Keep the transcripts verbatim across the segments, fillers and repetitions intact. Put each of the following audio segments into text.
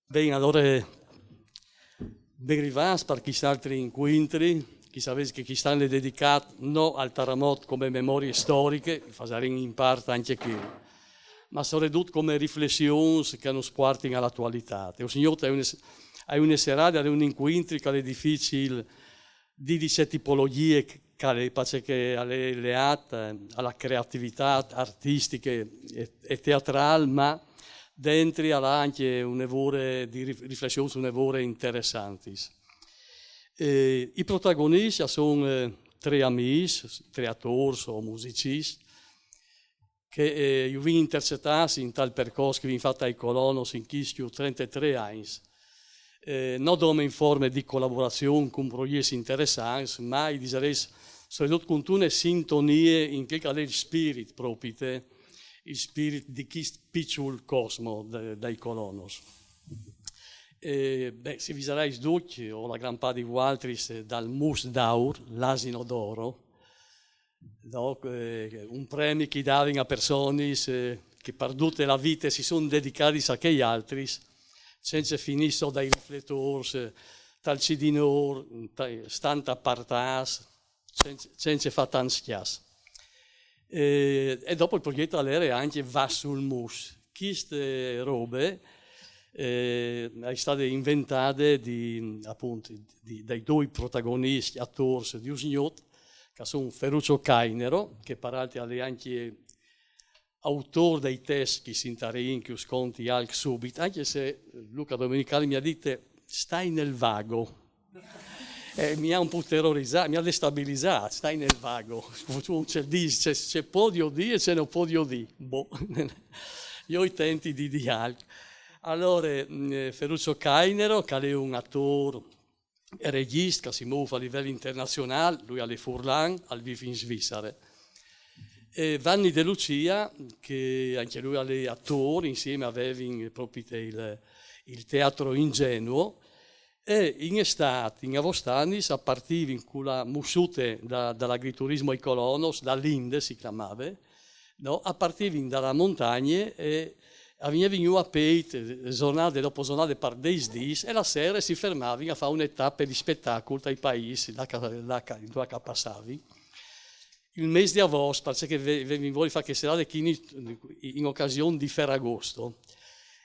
Ben, alore, ben rivâts par chist altri incuintri, che savês che chist an al è dedicât no al taramot come memorie storiche, che fasarìn in part ancje chi, ma soredut come riflessions che nus puartin a la atualitât. E usgnot a je une, a je une serade, a je un incuintri che al è dificil dî di ce tipologjie che al è, parcè che al è leât, eh, a la creativitât artistiche e, e teatrâl, ma dentri al à ancje une vore di rif-, riflessions une vore interessantis. E i protagoniscj a son, eh, trê amîs, trê atôrs o musiciscj, che, eh, ju vin intercetâts intal percors che i vin fat ai Colonos in chescj trentetrê agns. Eh, no dome in forme di colaborazion cun progjets interessants, ma i disarès soredut cuntune sintonie in chel che al è il spirit propit, il spirit di chist piçul cosmo de, dai Colonos. E, ben, si visarais ducj, o la gran part di vualtris, eh, dal Mus d'Aur, l'Asino d'Oro, no? Eh, un premi che i davin a personis, eh, che par dute la vite si son dedicadis a chei altris, cence finî sot dai rifletôrs, eh, tal cidinôr, ta-, stant apartâts, cence, cence fâ tant scjas. E, e dopo il progjet al jere ancje Va sul mus. Chiste robe, eh, e je stade inventade di, apont, di, dai doi protagoniscj, atôrs di usgnot, che a son Ferruccio Cainero, che par altri al è ancje autôr dai tescj che i sintarìn, che us conti alc subit, ancje se Luca Domenicali mi à dit: «Stai nel vago». E mi à un pôc terorizât, mi à destabilizât, «Stai nel vago». Ce, ce, ce puedio dî e ce no puedio dî? Boh. Jo i tenti di dî alc. Alore, mm, Ferruccio Cainero, che al è un atôr e regjist che si môf a livel internazionâl, lui al è furlan, al vîf in Svissare. E Vanni De Lucia, che ancje lui al è atôr, insieme a vevin propit il, il Teatro Ingenuo, e in Estât, in Avostanis, a partivin cu la mussute da, dal agriturismo ai Colonos, da Linde si clamave, no? A partivin da la montagne e a vignevin jù a pêt, eh, zornade dopo zornade par dîs dîs, e la sere si fermavin a fâ une tape di spetacul tai paîs, là che, là che, là che a passavin. Il mês di Avost, parcè che ve-, vevin voie fâ chê serade chi in, in ocasion di Ferragosto.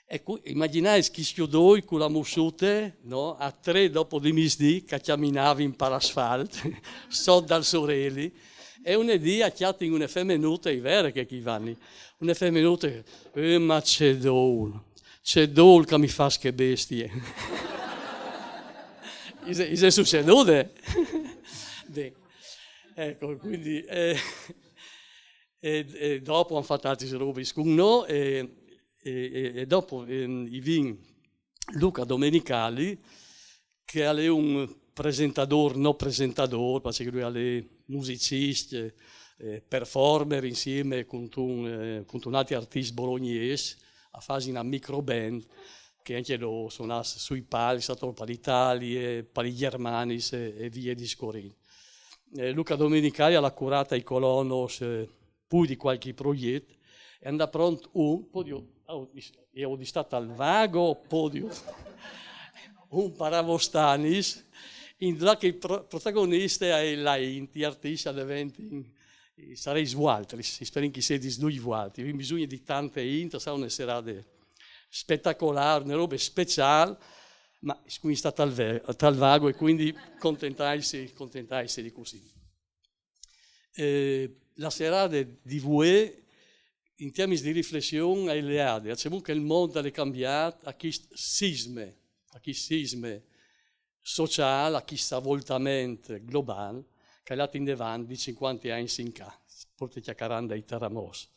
E cu-, imagjinait chescj doi cu la mussute, no? A trê dopo di misdì che a cjaminavin par asfalt, sot dal soreli, e une dì a cjatin une femenute, e je vere che chi Vanni, une femenute, eh, ma ce dôl, ce dôl che mi fâs chê bestie. I xe, i xe sucedude? Ben, eco, cuindi, eh, e, e dopo a àn fat altris robis cun nô, e, e, e, e dopo, ehm, i vin Luca Domenicali, che al è un presentadôr, no presentadôr, parcè che lui al è musicist, eh, performer insieme cuntun, eh, cuntun altri artist bolognês, a fasin une micro band, che ancje lô a sonàs sui palcs ator par Italie, par i Gjermanis e, e vie discorint. Eh, Luca Domenicali al à curât ai Colonos, eh, plui di cualchi progjet, e 'nd à pront un, puedio, oh, is-, e o distât al vago, puedio, un par Avostanis, indulà che il pro-, protagoniste a je la int, i artiscj a deventin, i sarês vualtris, i sperìn che i sedis ducj vualtris, i vin bisugne di tante int, sarà une serade spetacolâr, une robe speciâl, ma cun stât tal ve-, tal vago e cuindi contentaitsi, contentaitsi di cussì. Eh, la serade di vuê, in tiermins di riflession, a je leade a cemût che il mont al è cambiât, a chist sisme, a chist sisme sociâl, a chist avoltament globâl, che al è lât indevant di cincuante agns in ca, propit cjacarant dai taramots.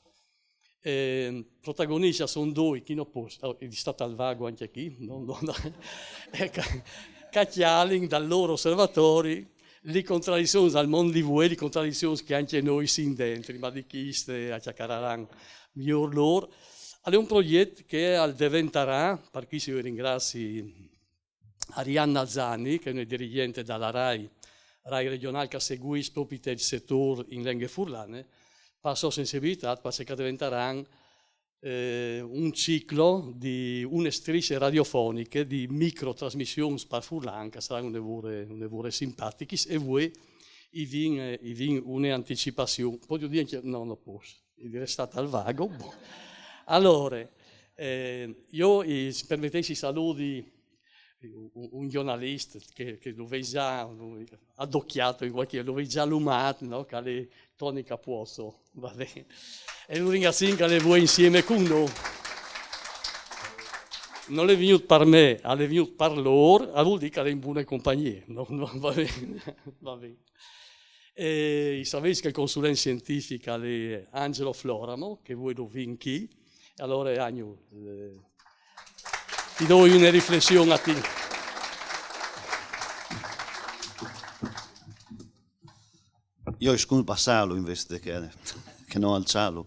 Eh, protagoniscj a son doi, chi no pues, oh, e je distât al vago ancje chi, no, no, no. Eco, che a cjalin dal lôr osservatori lis contradizions dal mont di vuê, lis contradizions che ancje nô i sin dentri, ma di chiste a cjacararan miôr lôr. Al è un progjet che al deventarà, par cui jo ringrazi Arianna Zani, che e je une dirigjente da la Rai, Rai Regionâl, che a seguìs propit il setôr in lenghe furlane, par sô sensibilitât, parcè che a deventaran eh, un ciclo di une strisce radiofoniche di microtrasmissions par furlan, che a saran une vore, une vore simpatichis, e vuê i vin, eh, i vin une anticipazion. Podio dî ancje, no, no pues. I resta al vago. Bon. Alore, eh, jo, i, se permetês, i saludi un, un, un giornalist che, che lu vês za, lu, adocjât in cualchi, lu vês za lumât, no? Che al è Toni Capozzo, va ben. E lu ringraziìn che al è vuê insiemi cun nô. Nol è vignût par me, al è vignût par lôr, al vûl dî che al è in bune compagnie, no? No, va ben, va ben. E i savês che il consulent sientific al è Angelo Floramo, che vuê lu vin chi, e alore, Agno, eh, ti doi une riflession a ti. Jo o scont bassâlu invezit che, che no alçâlu.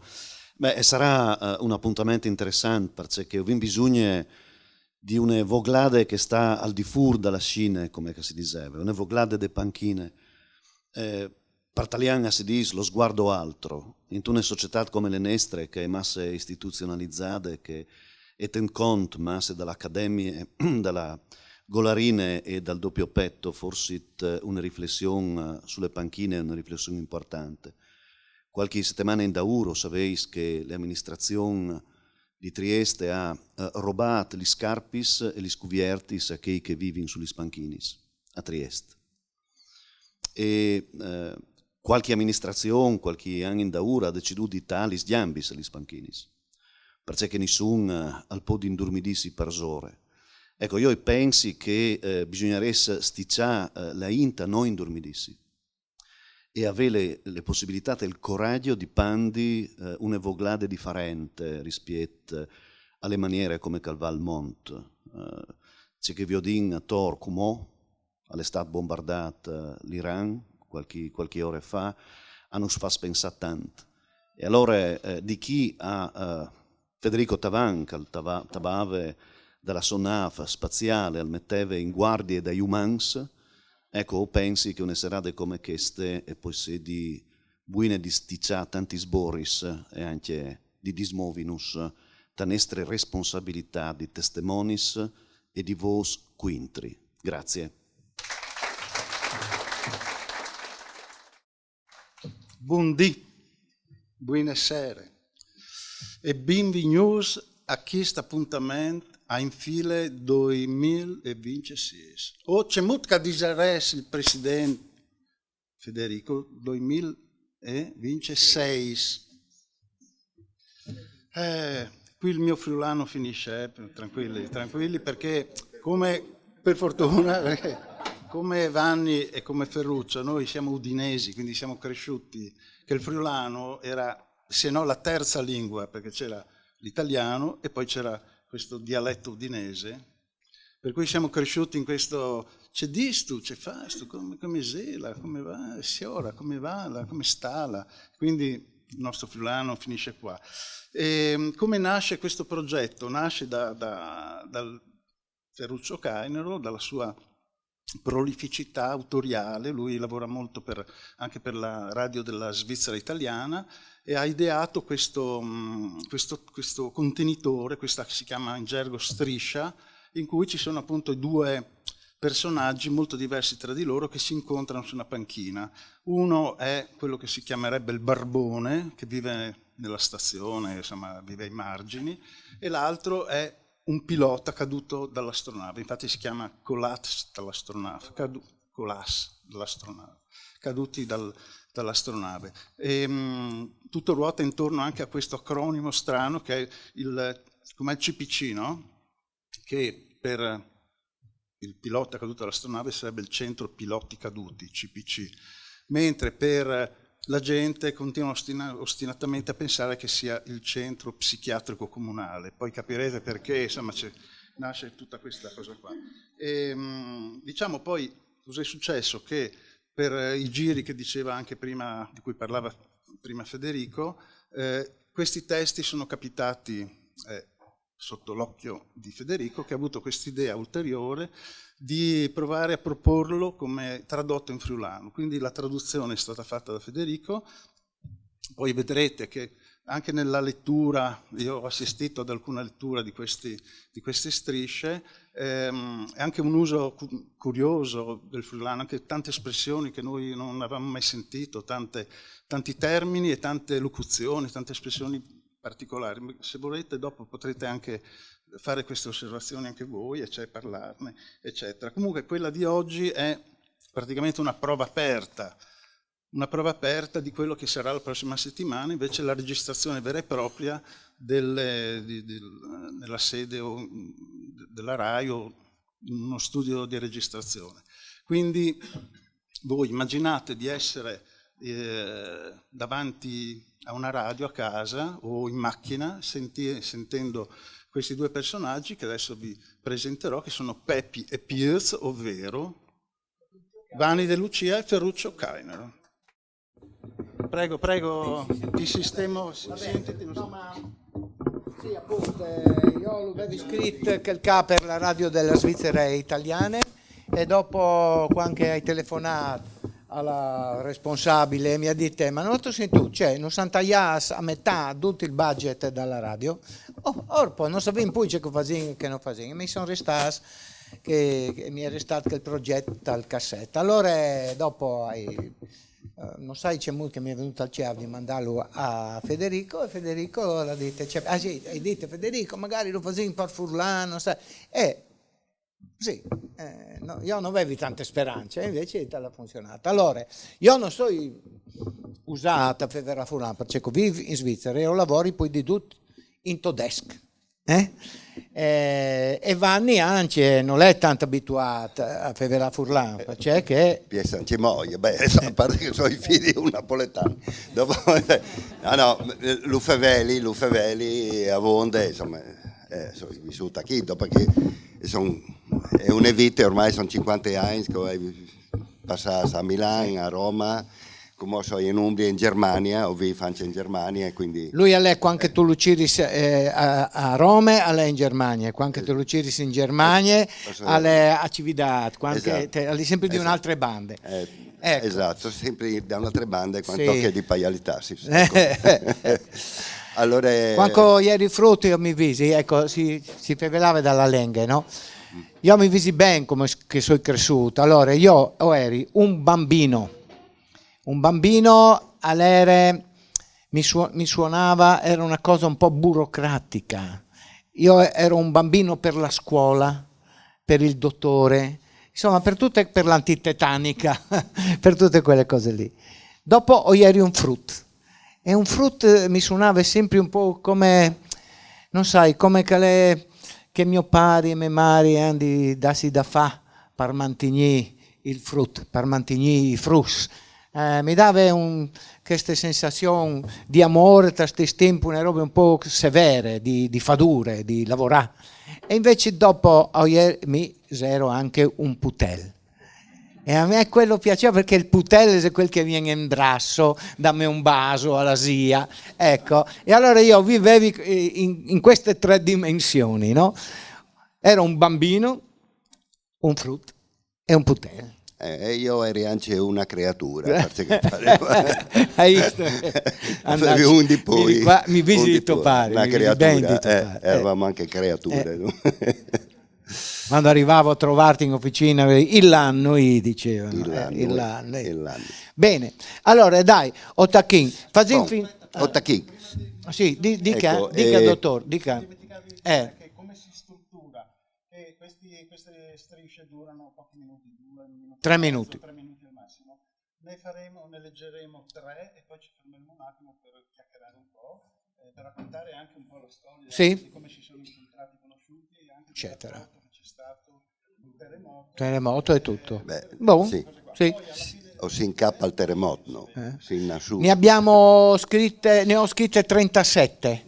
Beh, e sarà, eh, un apontament interessant, parcè che o vin bisugne di une voglade che e sta al di fûr da la scine, come che si diseve, une voglade de panchine. Eh, par talian si dîs lo sguardo altro. Intune societât come le nestre, che e je masse istituzionalizade, che e ten cont masse da la academie, da la golarine e dal dopio petto, forsit une riflession, eh, su le panchine e je une riflession impuartante. Cualchi setemane indaûr o savês che le aministrazion di Triest e à, eh, robât lis scarpis e lis cuviertis a chei che a vivin su lis panchinis, a Triest. E, eh, cualchi aministrazion, cualchi an indaûr, e à decidût di taiâ lis gjambis a lis panchinis, parcè che nissun, eh, al pues indurmidîsi parsore. Eco, jo o pensi che, eh, bisugnarès stiçâ, eh, la int a no indurmidîsi e avê le, le pussibilitât e il coragjo di pandi, eh, une voglade diferente rispiet a le maniere come che al va il mont. Eh, ce che o viodìn ator cumò, al è stât bombardât, eh, l'Iran cualchi, cualchi ore fa, a nus fâs pensâ tant. E alore, eh, di chi a, eh, Federico Tavan, che al tava-, tabave da la sô nâf spaziâl, al meteve in guardie dai umans, eco, o pensi che une serade come cheste e pues sedi buine di stiçâ tantis sboris e ancje di dismovinus ta nestre responsabilitât di testemonis e di vôs cuintri. Grazie. Bundì, buine sere e benvignûts a chist apontament a Infile doi mil e vincjesîs. O cemût che al disarès il president Federico, doi mil e vincjesîs. Eh, qui il mio friulano finisce, eh, tranquilli, tranquilli, perché come, per fortuna, perché come Vanni e come Ferruccio, noi siamo udinesi, quindi siamo cresciuti, che il friulano era, se no, la terza lingua, perché c'era l'italiano e poi c'era questo dialetto udinese, per cui siamo cresciuti in questo: ce dîstu, ce fâstu, come, come sela, come va, siora, come vala, come stala. Quindi il nostro friulano finisce qua. E come nasce questo progetto? Nasce da, da, dal Ferruccio Cainero, dalla sua prolificità autoriale, lui lavora molto per, anche per la radio della Svizzera italiana, e ha ideato questo, questo, questo contenitore, questa che si chiama in gergo striscia, in cui ci sono appunto i due personaggi molto diversi tra di loro che si incontrano su una panchina. Uno è quello che si chiamerebbe il barbone, che vive nella stazione, insomma, vive ai margini, e l'altro è un pilota caduto dall'astronave, infatti si chiama Colats dall'astronave, cadu- Colats dall'astronave, caduti dal, dall'astronave. E, mh, tutto ruota intorno anche a questo acronimo strano che è il, come il C P C, no? Che per il pilota caduto dall'astronave sarebbe il centro piloti caduti, C P C, mentre per la gente continua ostina- ostinatamente a pensare che sia il centro psichiatrico comunale. Poi capirete perché, insomma, c'è, nasce tutta questa cosa qua. E, mh, diciamo poi cosa è successo, che per i giri che diceva anche prima, di cui parlava prima Federico, eh, questi testi sono capitati, eh, sotto l'occhio di Federico, che ha avuto quest'idea ulteriore di provare a proporlo come tradotto in friulano. Quindi la traduzione è stata fatta da Federico, poi vedrete che anche nella lettura, io ho assistito ad alcune letture di, questi, di queste strisce, ehm, è anche un uso cu- curioso del furlano, anche tante espressioni che noi non avevamo mai sentito, tante, tanti termini e tante locuzioni, tante espressioni particolari. Se volete, dopo potrete anche fare queste osservazioni anche voi, e cioè parlarne, eccetera. Comunque quella di oggi è praticamente una prova aperta, una prova aperta di quello che sarà la prossima settimana, invece la registrazione vera e propria delle, di, di, nella sede o, della RAI o in uno studio di registrazione. Quindi voi immaginate di essere eh, davanti a una radio a casa o in macchina senti- sentendo questi due personaggi che adesso vi presenterò, che sono Peppi e Piers, ovvero Vanni De Lucia e Ferruccio Cainaro. Prego, prego, ti sistemo, sentiti. Sì, appunto, eh, io l'avevo scritto quel ca per la radio della Svizzera italiana e dopo, quando hai telefonato alla responsabile, mi ha detto: "Ma non tu senti tu, cioè, non sanno tagliare a metà tutto il budget della radio?" Oh, orpo, non sapevo poi ciò che facevo e che non facevo. Mi sono restato che, che mi è restato quel progetto al cassetto. Allora, eh, dopo hai, eh, non sai c'è molto che mi è venuto al cervello di mandarlo a Federico e Federico l'ha detto, cioè, ah sì, hai detto Federico, magari lo facevi per furlano, sai. Eh, sì, eh, no, io non avevo tante speranze, invece ha funzionato. Allora, io non sono usato a fare furlano, perché vivo in Svizzera e io lavoro poi di tutto in tedesco. Eh? Eh, e Vanni anche non è tanto abituato a fare furlano, perché che... Piensa, ci moglie, beh, a parte che sono i figli un napoletano. Dopo, ah no, l'Ufeveli, l'Ufeveli a Vonde, insomma, eh, sono vissuto qui, dopo che son, è una vita ormai, sono cinquanta anni che ho passato a Milano, a Roma, come sono in Umbria, in Germania, ho visto anche in Germania, quindi... Lui ha letto anche tu l'Uciris eh, a, a Roma, ha letto in Germania, quando tu l'Uciris in Germania, ha letto a Cividad, quando esatto. Te, sempre di esatto. Un'altra banda. Eh, ecco. Esatto, sempre da un'altra banda, quanto sì. Che di paglialità. Sì, sì. Allora... Quando ieri frutto io mi visi, ecco, si, si fevelava dalla lenghe, no? Io mi visi ben come che sono cresciuto. Allora, io eri un bambino. Un bambino all'ere mi, su- mi suonava, era una cosa un po' burocratica. Io ero un bambino per la scuola, per il dottore, insomma, per tutte, per l'antitetanica, per tutte quelle cose lì. Dopo ho ieri un frut. E un frut mi suonava sempre un po' come, non sai, come che, le, che mio padre e mia madre hanno di darsi da fare per mantenere il frut, per mantenere i fruts. Eh, mi dava un, questa sensazione di amore, tra sti tempi, una roba un po' severe, di, di fadure, di lavorare. E invece dopo mi ero anche un putel. E a me quello piaceva perché il putel è quel che viene in braccio, dammi un baso alla zia, ecco. E allora io vivevo in, in queste tre dimensioni, no? Ero un bambino, un frut e un putel. Eh, io ero anche una creatura, perché hai visto? Andacci, un di poi, mi, mi visi di topare, una creatura, eh, eravamo anche creature. Quando arrivavo a trovarti in officina, il l'anno, i dicevano. Il l'anno. Eh, il l'anno. Bene, allora dai, Ottachin, facciamo fin... Ottachin. Sì, di, dica, ecco, dica eh, dottor, dica. Eh. Come si struttura? Che questi, queste strisce durano pochi minuti, due minuti, tre minuti. Tre minuti al massimo. Ne faremo, ne leggeremo tre e poi ci fermeremo un attimo per chiacchierare un po', eh, per raccontare anche un po' la storia sì. Di come si sono incontrati, conosciuti e anche eccetera. Che c'è stato un terremoto. Terremoto e tutto. Beh, bon, sì. Sì. O si incappa il terremoto, no? Eh. Si innassù. Ne abbiamo scritte, ne ho scritte trentasette.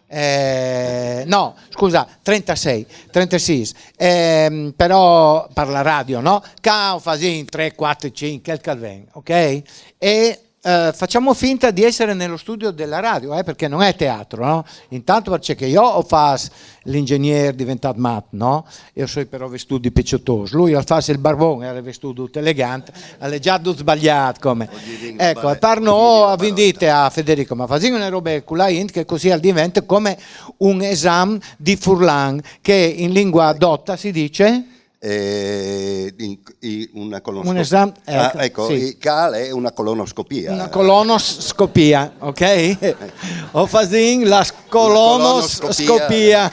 Eh, no, scusa, trentasei, trentasei. Eh, però per la radio, no? Cao, Fasin, tre, quattro, cinque, quel che ven, ok? E Eh, facciamo finta di essere nello studio della radio, eh, perché non è teatro, no? Intanto perché io ho fatto l'ingegnere diventato mat, no? Io sono però vestito di picciotoso, lui al fa il barbone, era vestito tutto elegante, ha già tutto sbagliato come. Ecco, e par no, vi dite a Federico, ma fai una roba con la int che così al diventa come un esame di furlan, che in lingua dotta si dice? Eh, in- in- una colonoscopia. Un esame, Ah, ecco, ecco, sì. Il cal è una colonoscopia. Una colonoscopia, ok? O fasin la colonoscopia.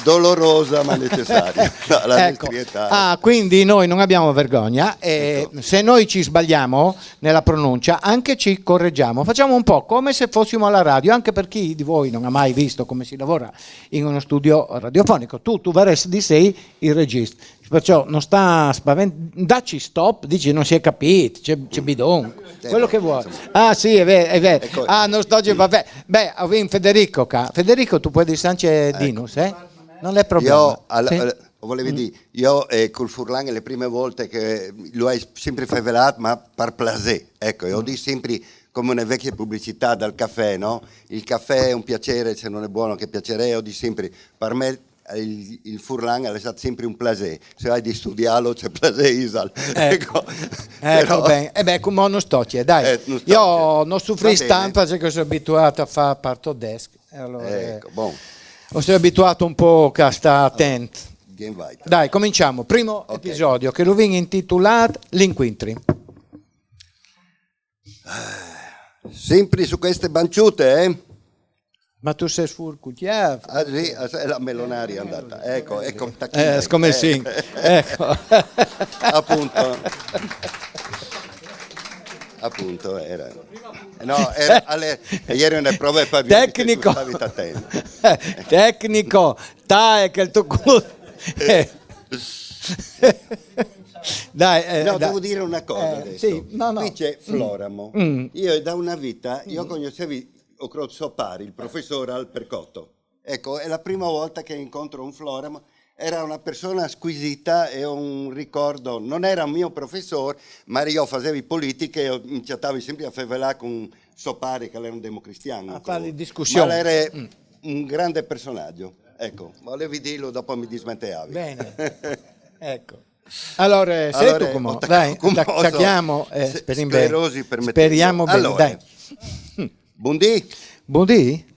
Dolorosa ma necessaria. No, la Ecco. Nostra età. Ah, quindi noi non abbiamo vergogna e Ecco. Se noi ci sbagliamo nella pronuncia, anche ci correggiamo. Facciamo un po' come se fossimo alla radio, anche per chi di voi non ha mai visto come si lavora in uno studio radiofonico. Tu, tu verresti di sei il regista. Perciò non sta spavent- dacci stop, dici non si è capito, c'è, c'è bidon. Quello che vuoi. Ah, sì, è vero, è vero. Ecco. Ah, non sto, vabbè. Beh, avem Federico qua. Federico, tu puoi dire anche Dinus, eh? Non è problema. Io, al- Sì? al- volevi dire, io eh, col furlan è le prime volte che lo hai sempre fevelato, ma per piacere. Ecco, io dico sempre come una vecchia pubblicità dal caffè, no? Il caffè è un piacere, se non è buono che piacere, io dico sempre, per me il, il furlan è stato sempre un piacere. Se hai di studiarlo, c'è piacere, Isal. Ecco. Ecco, bene. E beh, come non sto, dai. Eh, non sto, Io non soffri va bene. Tanto perché sono abituato a fare parto desk. E allora, eh, Ecco, bon. Sono abituato un po' a stare attento. Game vai. Dai, cominciamo. Primo Ok. Episodio che lo vin intitolato L'inquintri. Sempre su queste banciute, eh? Ma tu sei furcucchiato. Ah, sì, ah, sì, la melonaria è andata. Ecco, ecco. Eh, come sì. Ecco. Appunto. Appunto, era. No, era, alle, ieri una prova per Tecnico. Stavi attento. Tecnico. Dai, che il tuo culo. Dai, eh, No, dai. Devo dire una cosa Eh, adesso. Sì, no, no. Qui c'è Floramo. Mm. Io da una vita, io conoscevi, ho crozato pari, il professore al Percotto. Ecco, è la prima volta che incontro un Floramo. Era una persona squisita e ho un ricordo, non era un mio professore, ma io facevi politica e mi chattavi sempre a fevelà con so pari che era un democristiano. A fare discussioni. Ma era un grande personaggio. Ecco, volevi dirlo, dopo mi dismenteavi. Bene. Ecco. Allora, sei Allora, tu come? ho Dai, taccato come tac- oso. Tagliamo, eh, Se- speriamo bene. Sclerosi permettendo. Speriamo bene, Allora, dai. Buondì, Buondì?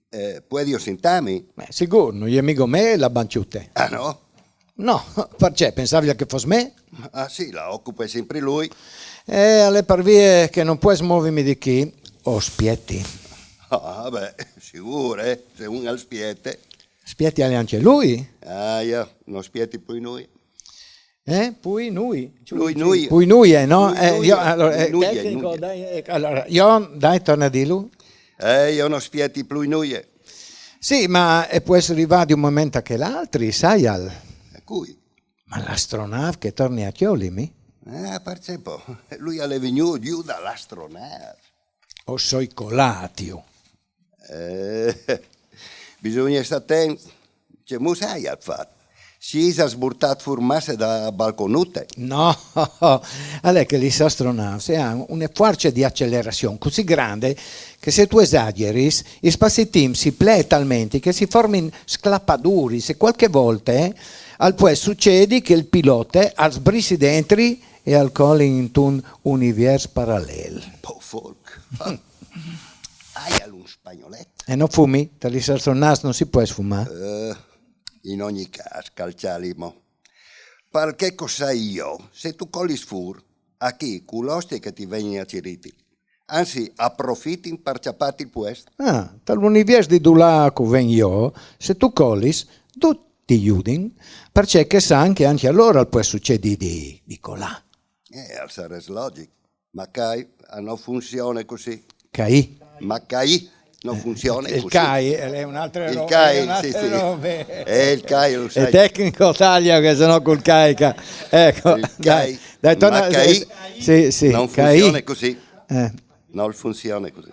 Eh, puoi io sentami? Eh, sicuro, non è mica me la banciute. Ah no? No, perché pensavi che fosse me? Ah sì, la occupa sempre lui. Eh, alle parvie che non puoi smuovermi di qui, o spietti. Ah, beh, sicuro, eh, se un al spiette. Spietti alle anche lui? Ah, io, non spietti più noi. Eh? Poi noi. Lui, noi. Poi noi, eh, no? Lui, Eh, noi, io, allora, eh, noi, tecnico, noi. Dai, eh, allora, io, dai, torna a dirlo. Eh, io non spietti più noi. Sì, ma e può arrivare di un momento a che l'altri, sai, al... A cui? Ma l'astronave che torni a chiolimi? Eh, perché po? Lui è venuto giù dall'astronave. O soi colatio. Eh, bisogna stare attenti. Che musa hai al fatto? Si è sburtato furmasse da balconute. No, allora che gli astronauti hanno una forza di accelerazione così grande che se tu esageri, i spazi-tempi si plee talmente che si formano sclappaduri e qualche volta eh, al può succedere che il pilota al sbrissi dentro e al colli in un universo parallelo. Po folk. Hai un spagnoletto? E non fumi? Te li salsonati non si può sfumare? Eh, in ogni caso, calcialimo. Perché cosa io? Se tu colli sfur, a chi? Cu l'ostie che ti vegni a ciriti. Anzi, approfittin per ciappati il puesto. Ah, dall'universo di Dulaco vengo io, se tu collis, tutti judin, perché che sa che anche allora può succedere di, di colà. Eh, al sarà logico. Ma cai, ah, non funziona così. Cai. Ma cai, non funziona Il così. cai è un'altra Il roba. cai, È un'altra sì, sì. Roba. Eh, il cai, lo È sai. Tecnico taglia che sennò col cai. Ca- ecco, Il dai, cai. Dai, torna. Ma cai, Sì, sì, non cai. Funziona così. Eh. Non funziona così.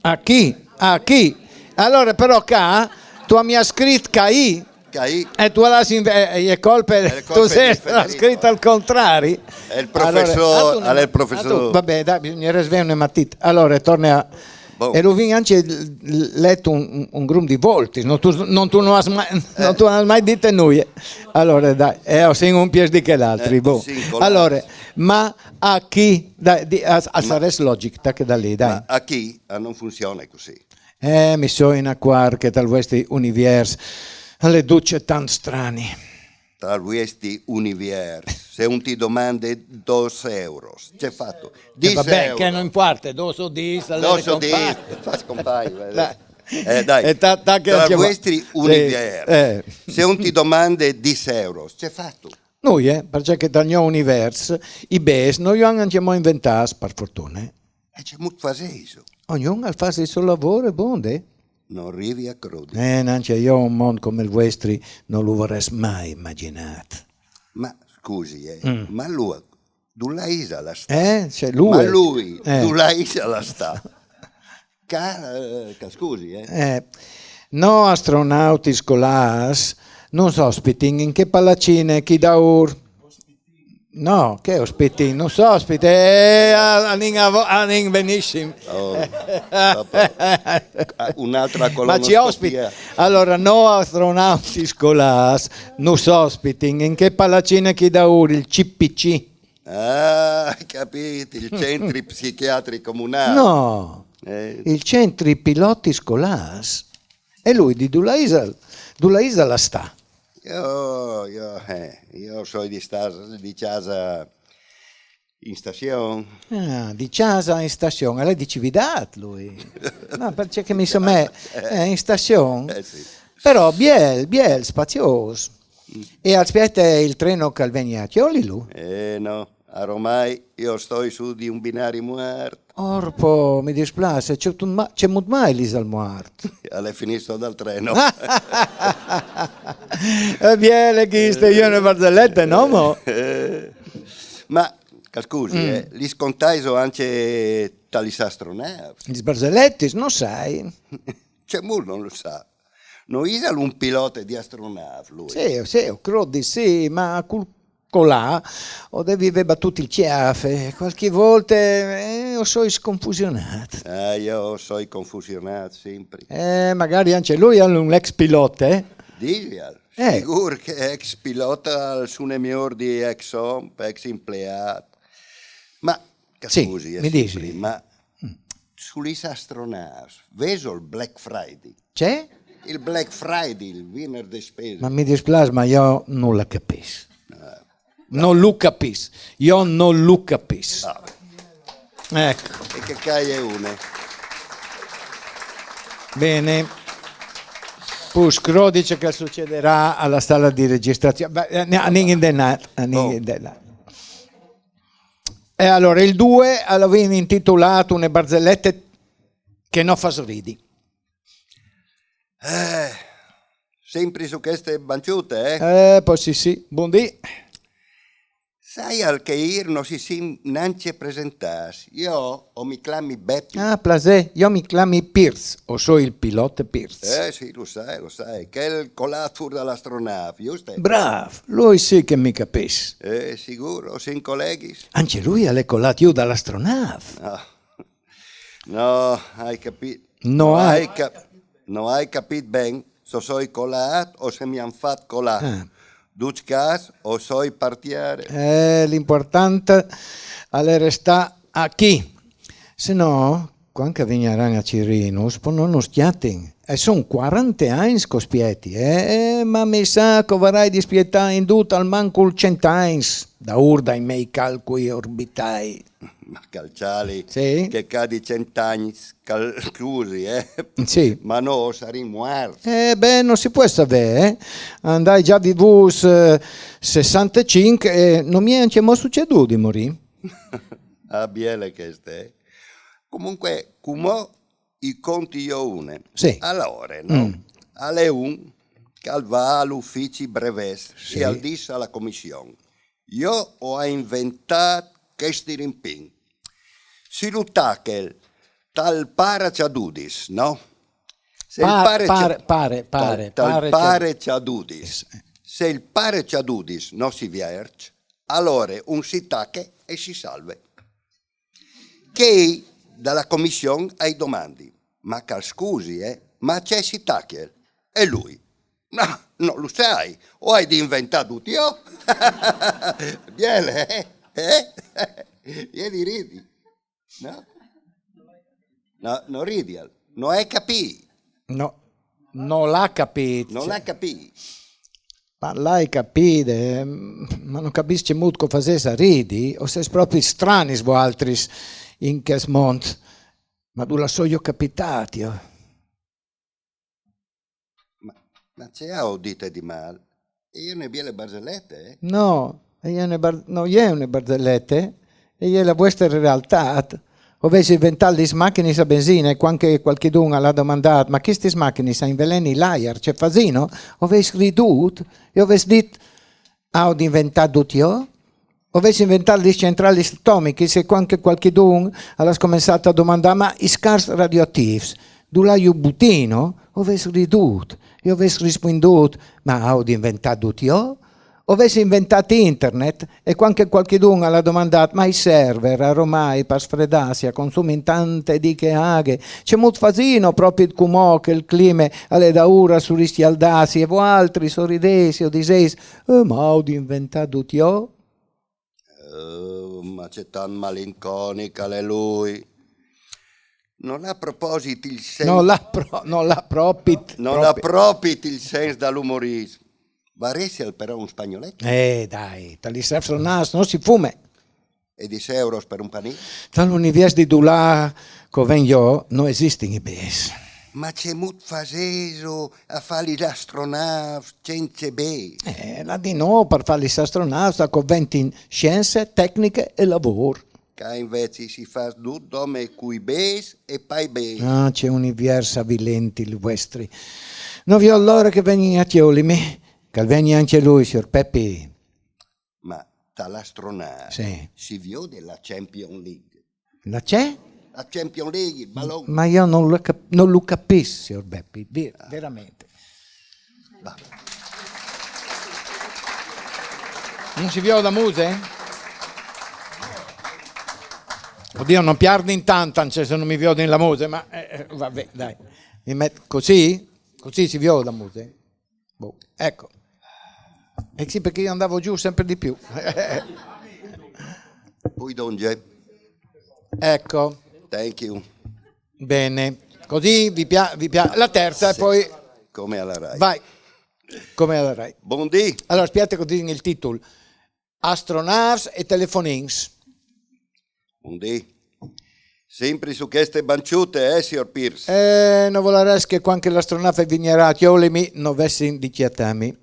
A chi? A chi? Allora però qua tu mi hai scritto cai. Caì. E tu l'has in... eh, e colpe, È tu colpe sei di Federico. Scritto al contrario. È il professor, Allora, ah, tu è il ne- professor. Ah, tu, vabbè, dai, bisogna resvene una matita. Allora, torna a... Bon. E lo vin anche letto un, un grum di volti, non tu, non tu non has mai, non tu non has mai detto nulla. Allora, dai, eh, ho sin un pies di che l'altri. Eh, Bon. sì, con la- Allora, ma a chi? Dai, di, a, a sarès logic, tac da lì, dai. Ma a chi? Ah, non funziona così. Eh, mi so in acquar che tal vuestri univers le duce tant strani. Tra questi univers, se un ti domande dos euros, c'è fatto? Eh, Dis vabbè, euros. Che non importa, dos o dis, Dos o dis, fa compagno. Dai. Eh, dai. E ta- ta- che Tra anche va- questi sì, univers, eh. Se un ti domande dis euros, c'è fatto? Noi, eh, perché che dal mio univers i bes noi hanno anche mo inventati, per fortuna. Eh. E c'è molto faseso. Ognuno al fa il suo lavoro e bonde. Non arrivi a crodi. Eh, anche io un mondo come il vuestri non lo vorrei mai immaginato. Ma scusi, eh, Mm. ma lui, dulà Isala sta? Eh, c'è lui. Ma lui, Eh. Dulà Isala sta? Ca, eh, ca- scusi, eh. Eh, no astronauti scolars non s'ospitin in che palacine chi daur. No, che ospitin, non so ospite, eh, a- anin a vo- anin benissimo. Oh, dopo, ah, un'altra Ma colonna. ci ospiti. Allora, no astronauti scolars non s'ospitin in che palacine chi daur, il C P C. Ah, capito, il centri psichiatri comunale. No, Eh, il centri piloti scolars. E lui di dulà Isala, dulà Isala sta? io, io, eh, io so di, sta, di casa in stazione. Ah, di casa in stazione, lei di Cividad lui. No, perché che mi insomma è in stazione. Eh, sì. Però biel, biel, spazioso. E aspetta il treno che viene a Chioli lui. Eh no, ormai io sto su di un binario muerto. Orpo, mi dispiace, c'è, tu ma- c'è mut mai l'Isal muerto. Alle finito dal treno. È biele queste, io ne barzellette, no? Mo? Eh, ma, che scusi, eh, li scontai so anche tali astronauti. Gli sbarzelletti, non sai. C'è molto non lo sa. Non isal un pilota di astronauti, lui. Sì, sì, io credo di sì, ma col colà o devi aver battuto il ciafe. Qualche volta eh, io sono sconfusionato. Eh, io sono confusionato sempre. Eh, magari anche lui è un ex pilota, eh? Digial, Eh. Sicuro che ex pilota al suo miglior di ex home, ex empleato. Ma, che Sì, scusi, eh, mi dici. Prima, sugli astronauti, veso il Black Friday. C'è? Il Black Friday, il venerdì spese. Ma mi dispiace, ma io non la capisco. Non lo capisco. Io non lo capisco. Ah, Ecco, e che caie une. bene. Pus crodice che succederà alla sala di registrazione. Beh, eh, ne- anin in denat, anin Oh. in denat. E allora il due l'avevi intitolato Une barzellette che non fa ridi. Eh, sempre su queste banciute, eh? Eh, poi sì, sì. Buondì. Sai al che ir non si sim neanche presentati. Io o mi clami Beppi. Ah, plasè, io mi clami Pierce, o so il pilota Pierce. Eh sì, lo sai, lo sai. Che è il colato dall'astronave, giusto? Bravo, lui sì che mi capisce. Eh, sicuro, sin colleghi. Anche lui è colato giù dall'astronave. No, no, hai capito. No hai- hai cap- no hai capito ben se soi colato o se mi han fatto colare. Ah. Ducas o soi partiere. Eh, l'importante è restare a chi. Se no, quando che vegnaran a Cirinus, poi non nos chiatin. E sono quaranta anni che spietti, eh? Eh, ma mi sa che varai di spiettare in tutto almanco cento anni, da ur dai miei calcoli orbitai. Ma calciali, Sì. Che cadi cent'anni, cal- scusi, eh? Sì. Ma no, sarei muerto. Eh, beh, non si può sapere, eh? Andai già vivuto eh, sessantacinque e non mi è anche mo succeduto di morire. Ah, biele queste, eh? Comunque, come i conti io une. Sì. Allora, no? Mm. Alle un, che al va all'ufficio breves Sì. e al dis alla commissione. Io ho inventato questi rimpin. Si lo tacchel tal paraciadudis, no? Se il Par- pare, pare- Cia- pare- tal- tal pare pare Cia- Ciadudis, se il pare Ciadudis no si vierç, alore un si tache e si salve. Chei da la comission ai domandi: "Ma che al scusi, eh, ma ce si tache?" E lui: "No, no lu sai, o ai di inventà dut jo." Biele, eh? Eh? Vieni, ridi. No? No, no ridial. No hai capì. No, no l'ha capit. No l'ha capì. Ma l'hai capide, eh? Ma no capìs cemût che o fasês a ridi, o sês propit stranis voaltris in chest mont. Ma dulà soi jo capitât, jo? Ma, ma ce aio dite di mâl? E je une biele barzelete, eh? No, e je une bar- no je une barzelete, e je la vuestre realtât. O vês inventât lis machinis a benzine, cuant che cualchidun al à domandât: "Ma chestis machinis a inveleni l'aiar, ce fasìno?" O vês ridût e o vês dit: "Aio di inventâ dut jo?" O vês inventât lis centralis atomichis e cuant che cualchidun al à scomençât a domandâ: "Ma i scars radioatîfs, dulà ju butìno?" O vês ridût e o vês rispuindût: "Ma aio di inventâ dut jo?" O vês inventât internet e cuant che cualchidun al à domandât: "Ma i server, aromai, par sfredâsi a consumin tante diche aghe, cemût fasìno propit cumò che il clime al è daûr a suriscjaldâsi?" E voaltris o ridês e o disês: "Eh, ma aio di inventâ dut jo?" Oh, ma ce tant malinconic al è lui. No l'ha proposit il sens. No l'ha pro- no l'ha propit. No l'ha propit. propit il sens dal umorism. Varessial però un spagnolet. Eh, dai, ta lis astronâfs no si fume. E dîs euros par un panin. Tal univiers di dulà che o ven jo no esistin i bêçs. Ma cemût fasêso a fâ lis astronâfs cence bêçs? Eh, là di nô, par fâ lis astronâfs, a coventin sience, tecniche e lavôr. Ca invezit si fâs dut dome cui bêçs e pai bêçs. Ah, ce univiers avilent il vuestri. No viôt l'ore che al vegni a cjolimi, che al vegni ancje lui, siôr Pepi. Ma ta l'astronâf Sì. si viôt la Champions League. La ce? La Champions League, il balon. Ma jo no lu cap- no lu capìs, siôr Pepi, ve- veramente. No si viôt la muse? Oddio, no piardin tant, ancje se no mi viodin la muse, ma eh, eh, va ben, dai. Mi met cussì? Cussì si viôt la muse? Boh, eco. Eh sì, parcè jo o 'ndavo jù simpri di plui. Pui dongje. Eco. Thank you. Ben. Cussì vi pia-, vi pia-, la terza e po... Come a la Rai. Vai. Come a la Rai. Bundì. Alore, spiete che o disi il titul. Astronâfs e telefonins. Bundì. Simpri su cheste bancjute, eh, siôr Pirs? Eh, no volarès che cuant che l'astronâf al vignarà a cjolimi, no vessin di cjatâmi.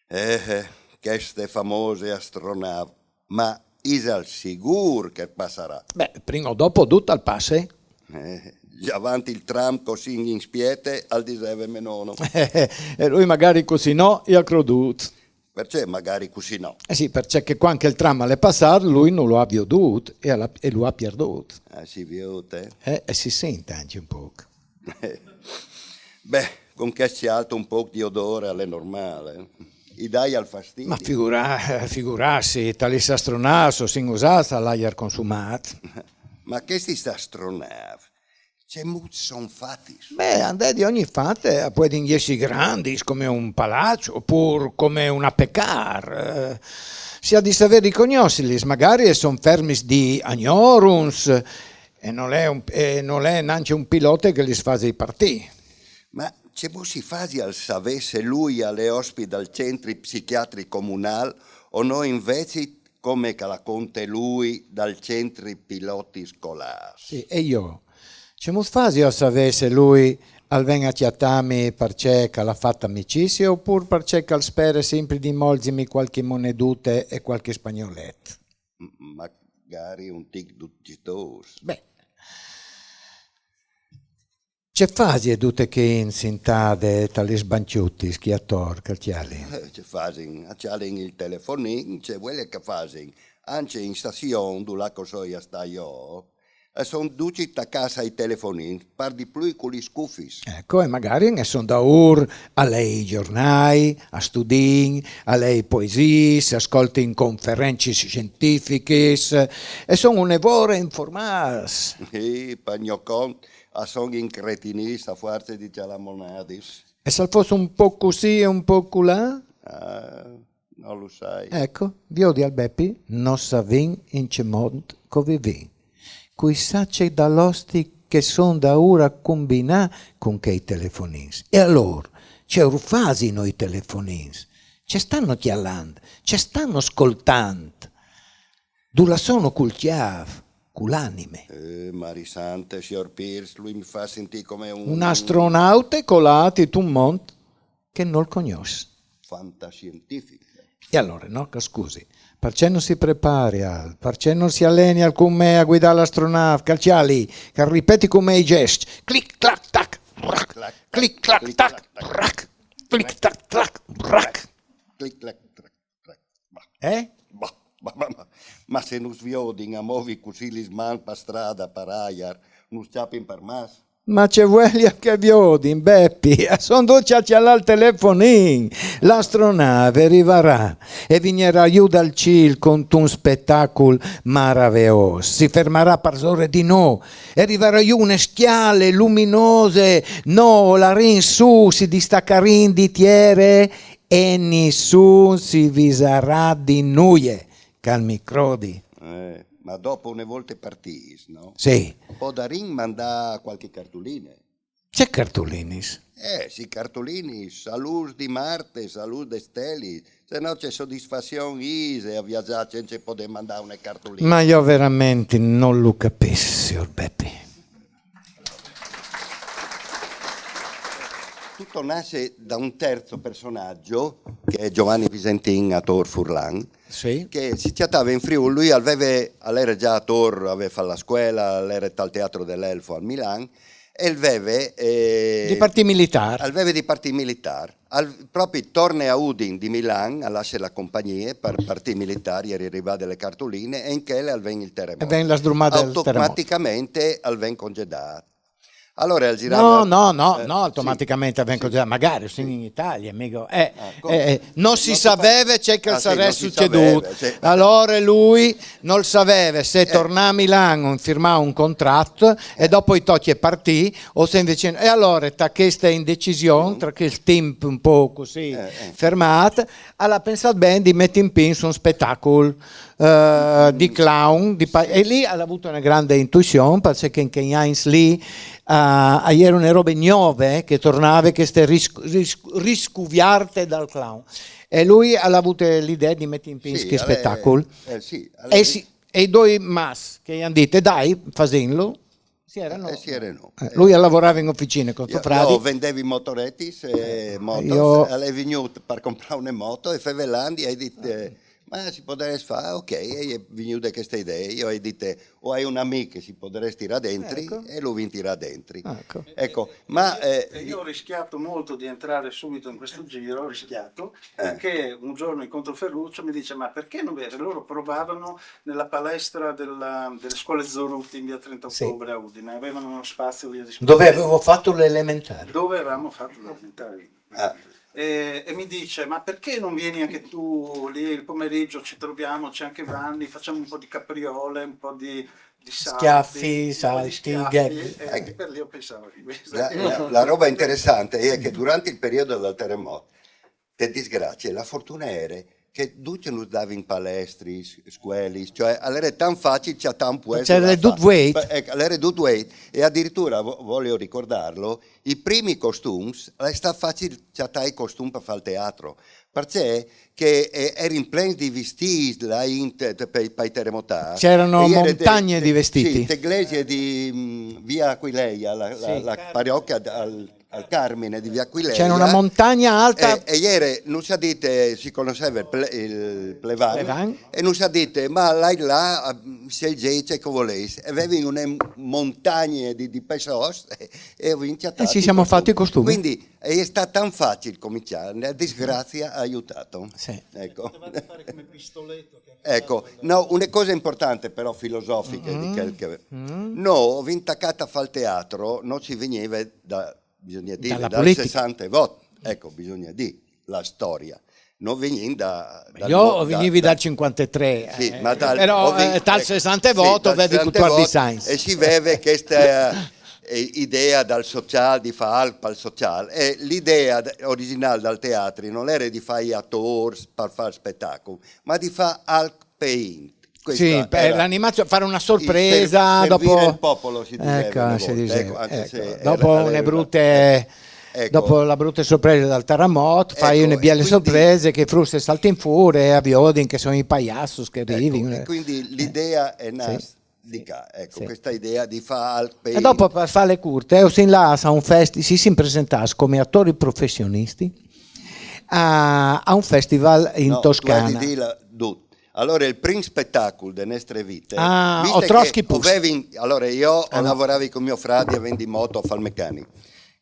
Eh, eh, cheste famose astronâf. Ma isal sigûr che al passarà? Ben, prin o dopo dut al passe. Eh, gjavant il tram che o sin in spiete, al diseve me nono. E lui magari cussì no, i à crodût. Parcè magari cussì no? Eh sì, parcè che cuant che il tram al è passât, lui no lu à viodût e lu à, e lu à pierdût. Eh, si viôt, eh? Eh, e si sint ancje un pôc. Beh, cun chest cjalt un pôc di odôr al è normâl, eh? I daial fastidi. Ma figura-, figurâsi, ta lis astronâfs o sin usâts al aiar consumât. Ma chestis astronâfs, cemût son fatis? Ben, a 'nd è di ogni fate, a puedin jessi grandis come un palaç, opûr come un apecâr. Eh, si à di savê ricognossilis, magari a son fermis di agnorums, e nol è un, e nol è nancje un pilote che lis fasi partî. Ma cemût si fasial a savê se lui al è ospit dal centri psichiatric comunâl o no invezit, come che al conte lui, dal centri pilotis scolârs? Sì, e jo? Cemût fasio a savê se lui al ven a cjatâmi parcè che al à fat amicizie opûr parcè che al spere simpri di molzimi cualchi monedute e cualchi spagnolet? M-, magari un tic dut gitôs. Ben. Ce fasie dute chê int sintade ta lis bancjutis chi ator che al cjalin? Eh, ce fasin? A cjalin il telefonin, ce vuele che a fasin? Ancje in stazion, dulà che o soi a stâ jo, A son ducj tacâts ai telefonins, par di plui cu lis scufis. Eco, e magari a son daûr a lei i gjornâi, a studin, a lei poesiis, a scoltin conferencis sientifichis, e son une vore informâts. Sì, par gno cont, a son incretinîts a fuarce di cjalâ monadis. E se al fos un pôc cussì e un pôc culà? Ah, no lu sai. Eco, viodi al Bepi, no savìn in ce mont che o vivìn. Cui sa ce dal osti che a son daûr a cumbinâ cun chei telefonins. E alôr, ce ur fasino i telefonins? Ce stano cjalant? Ce stano scoltant? Dulà sono cul cjâf, cu la anime? Eh, Mari Sante, siôr Pirs, lui mi fâs sintî come un... Un astronaute colât intun mont che nol cognòs. Fantasientific. E alore, no, che scusi, parcè no si preparial, parcè no si alenial cun me a guidâ l'astronâf, che al cjali, che al ripeti cun me i gjescj, clic, clac, tac, brac, clic, clac, tac, brac, clic, tac, clac, brac. Clic, clac, trac, trac. Bah, Eh? bah, bah, bah, bah. Ma se nus viodin a movi cussì lis mans pa strade, par aiar, nus cjapin par mats? Ma ce vuelial che a viodin, Bepi? A son ducj a cjalâ il telefonin. L'astronave e rivarà e vignarà jù dal cîl cuntun spetacul maraveôs. Si fermarà parsore di nô e rivarà jù une scjale luminose, nô o larìn sù, si distacarìn di tiere e nissun si visarà di nuie, che al mi crodi. Eh, ma dopo, une volte partîts, no? Sì. Podarìn mandâ cualchi cartuline. Ce cartulinis? Eh, sì, cartulinis, a lûs di Marte, a lûs des stelis. Se no ce sodisfazion ise a viazâ cence podê mandâ une cartuline. Ma jo verementri no lu capìs, siôr Bepi. Tutto nasce da un terzo personaggio, che è Giovanni Visentin, attore furlan, Sì. Che si cjatave in Friûl. Lui al veve, al ere za ator, al veve fat la scuela, al ere tal Teatro dell'Elfo al Milan, e al veve... eh, Di partî militâr. Al veve di partî militâr. Al, propit torne a Udin di Milan, al lasse la compagnie par partî militâr, e ere rivade le cartuline, e in chele al ven il teremot. E ven la sdrumade dal teremot. Automaticamente al ven congedât. Alore al girave... No, no, no, eh, no, sì. Automaticamente al ven congedât, magari, o sin in Italie, amico. Eh, Ah, eh, eh, no si saveve ce che al sarès sucedût. Alore lui nol saveve se tornâ a Milan o firmâ un contrat e dopo i tocje partî o se invezit... E alore, ta cheste indecision, tra chel timp un pôc cussì fermât, al à pensât ben di meti in pîts un spetacul eh, di clown, di pa- e lì al à vût une grande intuizion, parcè che in chei agns lì eh, a jere une robe gnove, che tornave cheste ris- ris- riscuviarte dal clown. E lui al à vût l'idee di meti in pîts chest spetacul. Eh, sì, E, sì, e i doi mats che i àn dit: "Dai, fasìnlu", si ere nô. Eh, si ere nô. Eh, lui al lavorave in oficine cun suo Jo, fradi. Jo vendevi motoretis e motos, Jo- al è vignût par comprâ une moto e fevelant i ai dit, eh, ma si podarès fâ, ok, e je vignude cheste idee, jo i ai dit, o ai un amic che si podarès tirâ dentri, e lu vin tirât dentri. Eco. Eco, ma... eh, E io ho rischiato molto di entrare subito in questo giro, ho rischiato, perché un giorno incontro Ferruccio, mi dice: "Ma perché non vieni?" Loro provavano nella palestra della- delle scuole Zorutti in via trenta Sì. Ottobre a Udine, avevano uno spazio lì a disposizione. Dove avevo fatto l'elementare. Dove avevamo fatto l'elementare. Ah. E, e mi dice: "Ma perché non vieni anche tu lì il pomeriggio? Ci troviamo, c'è anche Vanni, facciamo un po' di capriole, un po' di, di salti, Schiaffi, un po' di salti, schiaffi", gag. E per lì ho pensato che questa... La, la, la roba interessante è che durant il periodi dal teremot, te disgracie, la fortune ere che ducj nus davin palestris, scuelis, cioè al ere tant facil cjatâ un puest. Cioè, al ere dut vueit. Al ere dut vueit. E adiriture, vo- voio ricordâlu, i primi costums, al è stât facil cjatâ i costums par fâ il teatri, parcè che eh, a jerin plens di vistîts là int, pai, pai teremotâts. C'erano E a jere montagne di vestiti. Sì, te glesie di mm, via Aquileia, la, la, Sì. La parochia al al Carmine di via Aquileia. C'era una montagna alta. E, e ieri non si ha detto, si conosceva il, ple, il Plevan, Plevan. E non si ha detto, ma là, là, se il Geice che volessi, e avevi una montagne di, di pesos e, e ho vinciato. E ci siamo fatti i costumi. Quindi è stato tan facile cominciare, la disgrazia ha aiutato. Sì. Ecco. Potevate fare come Pistoletto. Che Ecco, no, una cosa importante però filosofica di quel che... No, ho vinto a fare teatro, non si veniva da, bisogna dire, Dalla dal politica. sessantotto, ecco, bisogna dire la storia. Non veniva da... da Io da- venivi da- dal cinquantatré, Sì, eh, ma dal, però ho vin- eh, dal ecco, sessantotto sì, dal vedi tutto sessantotto, al design. E si vede questa eh, idea dal sociale, di fare al sociale. E l'idea de- originale dal teatro non era di fare i attori per fare spettacolo, ma di fare al paint. Questa Sì, per era l'animazione, fare una il sorpresa ser- servire dopo. Il popolo si diceva Ecco, una si volta, diceva, ecco, anche ecco, se era- dopo era- une era- brutte. Ecco. Dopo la brutta sorpresa dal terremoto, fai Ecco, une e belle quindi- sorprese che i frusti saltino fuori e a viodin che sono i paiassi che Ecco, arrivano. E quindi l'idea è nata di qua, ecco, Sì. Questa idea di fare al paint. E dopo, per farle corte, eh, ho sin là a un festival, si sono presentati come attori professionisti a, a un festival in No, Toscana. Tu hai di dire tutto. Allora, il primo spettacolo delle nostre vite. Ah, visto Otrosky che Push. Avevi, allora, io Ah, no. Lavoravi con mio fratello e vendi moto a fare il meccanico.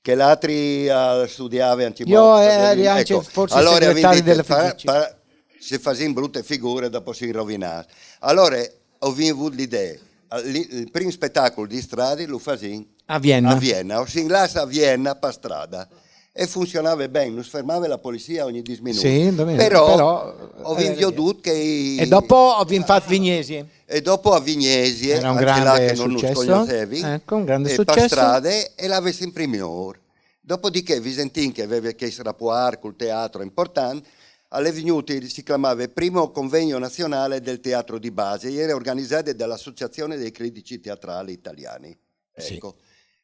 Che l'altri uh, studiava anche Io moto. Eri Ecco, anche forse allora, segretario vendi- della fa- Federici. fa- Se fai brutte figure, dopo si rovina. Allora, ho avuto l'idea. Il, il primo spettacolo di strada lo facevo A Vienna. A Vienna. Ho singlato a Vienna per strada. E funzionava bene, non si fermava la polizia ogni dieci minuti. Sì, va bene, però, però, ho eh, vinto tutto che... E dopo ho fatto Vignesie. E dopo a Vignesie, Era un anche là grande che non successo. Conoscevi, Ecco, un grande e successo. Per strade e l'avessi in primo. Dopodiché Visentin, che aveva che rapporto col teatro importante, alle venute si chiamava il primo convegno nazionale del teatro di base, era organizzato dall'Associazione dei Critici Teatrali Italiani. Sì. Ecco.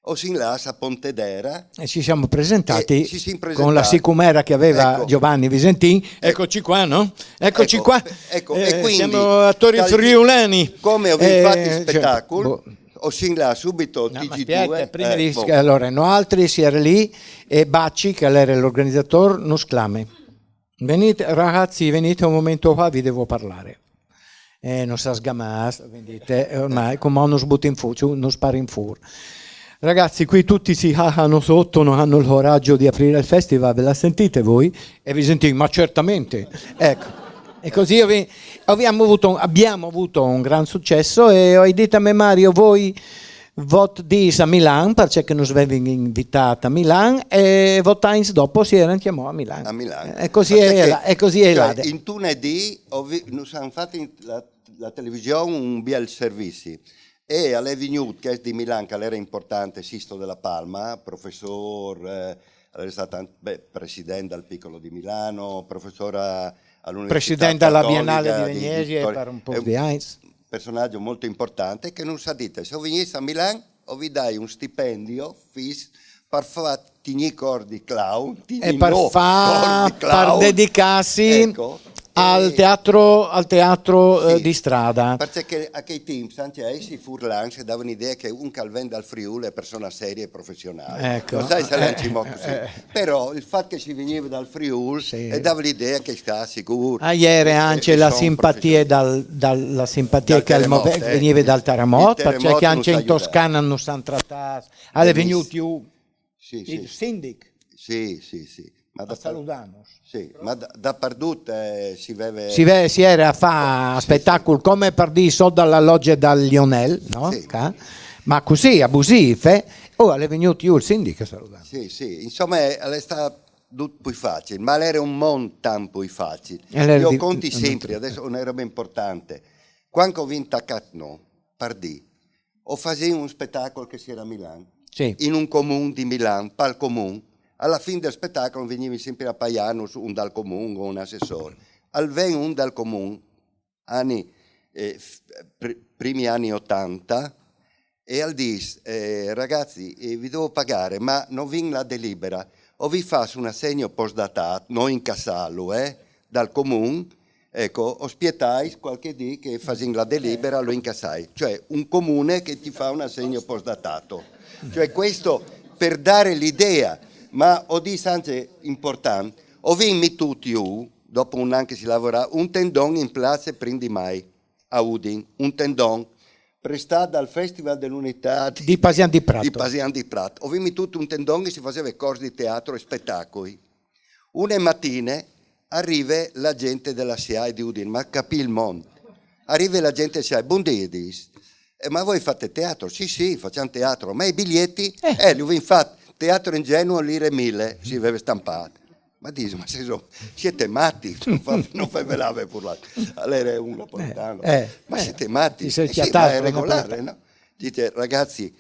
O sin là a Pontedera. E ci siamo presentati E ci siamo con la presentati. sicumera che aveva Ecco. Giovanni Visentin. Eccoci qua, no? Eccoci Ecco, qua. ecco, Eh, e quindi, siamo attori tal- friulani. Come ho Eh, fatto il cioè, spettacolo, boh. O sin là subito No, T G due. ma aspetta, prima eh, di boh. Allora, noi altri si era lì e Bacci, che era l'organizzatore, non sclame. Venite, ragazzi, venite un momento qua, vi devo parlare. Eh, non sa sgamare, vedete, eh, ormai come non sbutti in fucio, non spari in fur. Ragazzi, qui tutti si cacano sotto, non hanno il coraggio di aprire il festival, ve la sentite voi? E vi sentite, ma certamente. Ecco. E così abbiamo avuto, abbiamo avuto un gran successo e ho detto a me Mario, voi vot dis a Milan, perché che non vi avevi invitato a Milan, e vot anni dopo si era chiamato a Milan. A Milan. E così Perché è, che- la- e così è cioè, là. In Tunedì ho vi- non hanno fatto in- la, la televisione un bel servizio. E alle venute che è di Milan, che era importante, Sisto della Palma, professor, eh, era stato an- beh, presidente del Piccolo di Milano, professore all'Università Presidente alla Cattolica Biennale di di Venezia e Vittoria. per un po' È un di anni. Personaggio molto importante che non sa dite, se ho vegnisse a Milan o vi dai un stipendio fis per fare tigni cor di clown, tigni E per no, fa- cor di clown. Per dedicarsi Ecco. al E- teatro, al teatro eh, Sì. Di strada. Perché che a quei tempi, anche a essi furlan, si dava l'idea che un che venne dal Friuli è persona seria e professionale. Ecco. Non sai se Eh, l'hanno così. eh. Però il fatto che si veniva dal Friuli Sì. e dava l'idea che sta sicuro. Ah, ieri E- anche e la sono simpatia professionale. dal, dal- la simpatia Dal che al mo- terremoto, eh. veniva dal Il terremoto, terremoto perché non anche ci in aiuta. Toscana non stanno trattando. Alle Benissimo. venute giù Sì, sì. Il sindico Sì, sì, sì. Ma a da, salutarnos. Sì, ma da, dappertutto eh, si vede... Si, ve- si era a fare spettacolo come per dire sotto alla loggia dal Lionel, no? Sì. Ca? Ma così, abusive, oh, alle venute giù il sindico a salutare. Sì, sì, insomma è, è stato tutto più facile, ma era un mondo tanto più facile. E l'era Io di- conti non sempre, detto. Adesso una roba importante. Quando ho vinto a Catno, per dire, ho fatto un spettacolo che si era a Milan, Sì. in un comune di Milan, pal comune, alla fine del spettacolo venivi sempre a paiarnos un dal comune o un assessore. Al ven un dal comune, anni, eh, f- pr- primi anni ottanta, e al dis, eh, ragazzi, eh, vi devo pagare, ma non vin la delibera, o vi faccio un assegno postdatato, non incassarlo, eh, dal comune, ecco, o spietais qualche dì che facin la delibera, lo incassai. Cioè un comune che ti fa un assegno postdatato. Cioè questo per dare l'idea Ma o dis anche important, o vin mitût jù, dopo un an che si lavora, un tendon in place prin di mai, a Udin, un tendon prestât dal Festival de l'Unitât Di Pasian di Prat. Di Pasian di Prat. O vin mitût un tendon che si faseve cors di teatro e spetacoi. Une matine a rive la gente de la SIAE di Udin, ma capì il mont. A rive la gente de la SIAE, bundì, dis. Eh, ma voi fate teatro? Sì, sì, facciam teatro. Ma i biglieti? Eh, li vin fat teatro ingenuo, lire mile, si veve stampât. Ma dis, ma se so, siete mati, no fa-, no fevelave pur l'altri. Alore un napoletano. Eh, eh, Ma eh. Siete mati? Ti sei Eh sì, ma chiatato è con regolare, napoletano. No? Dice, ragazzi,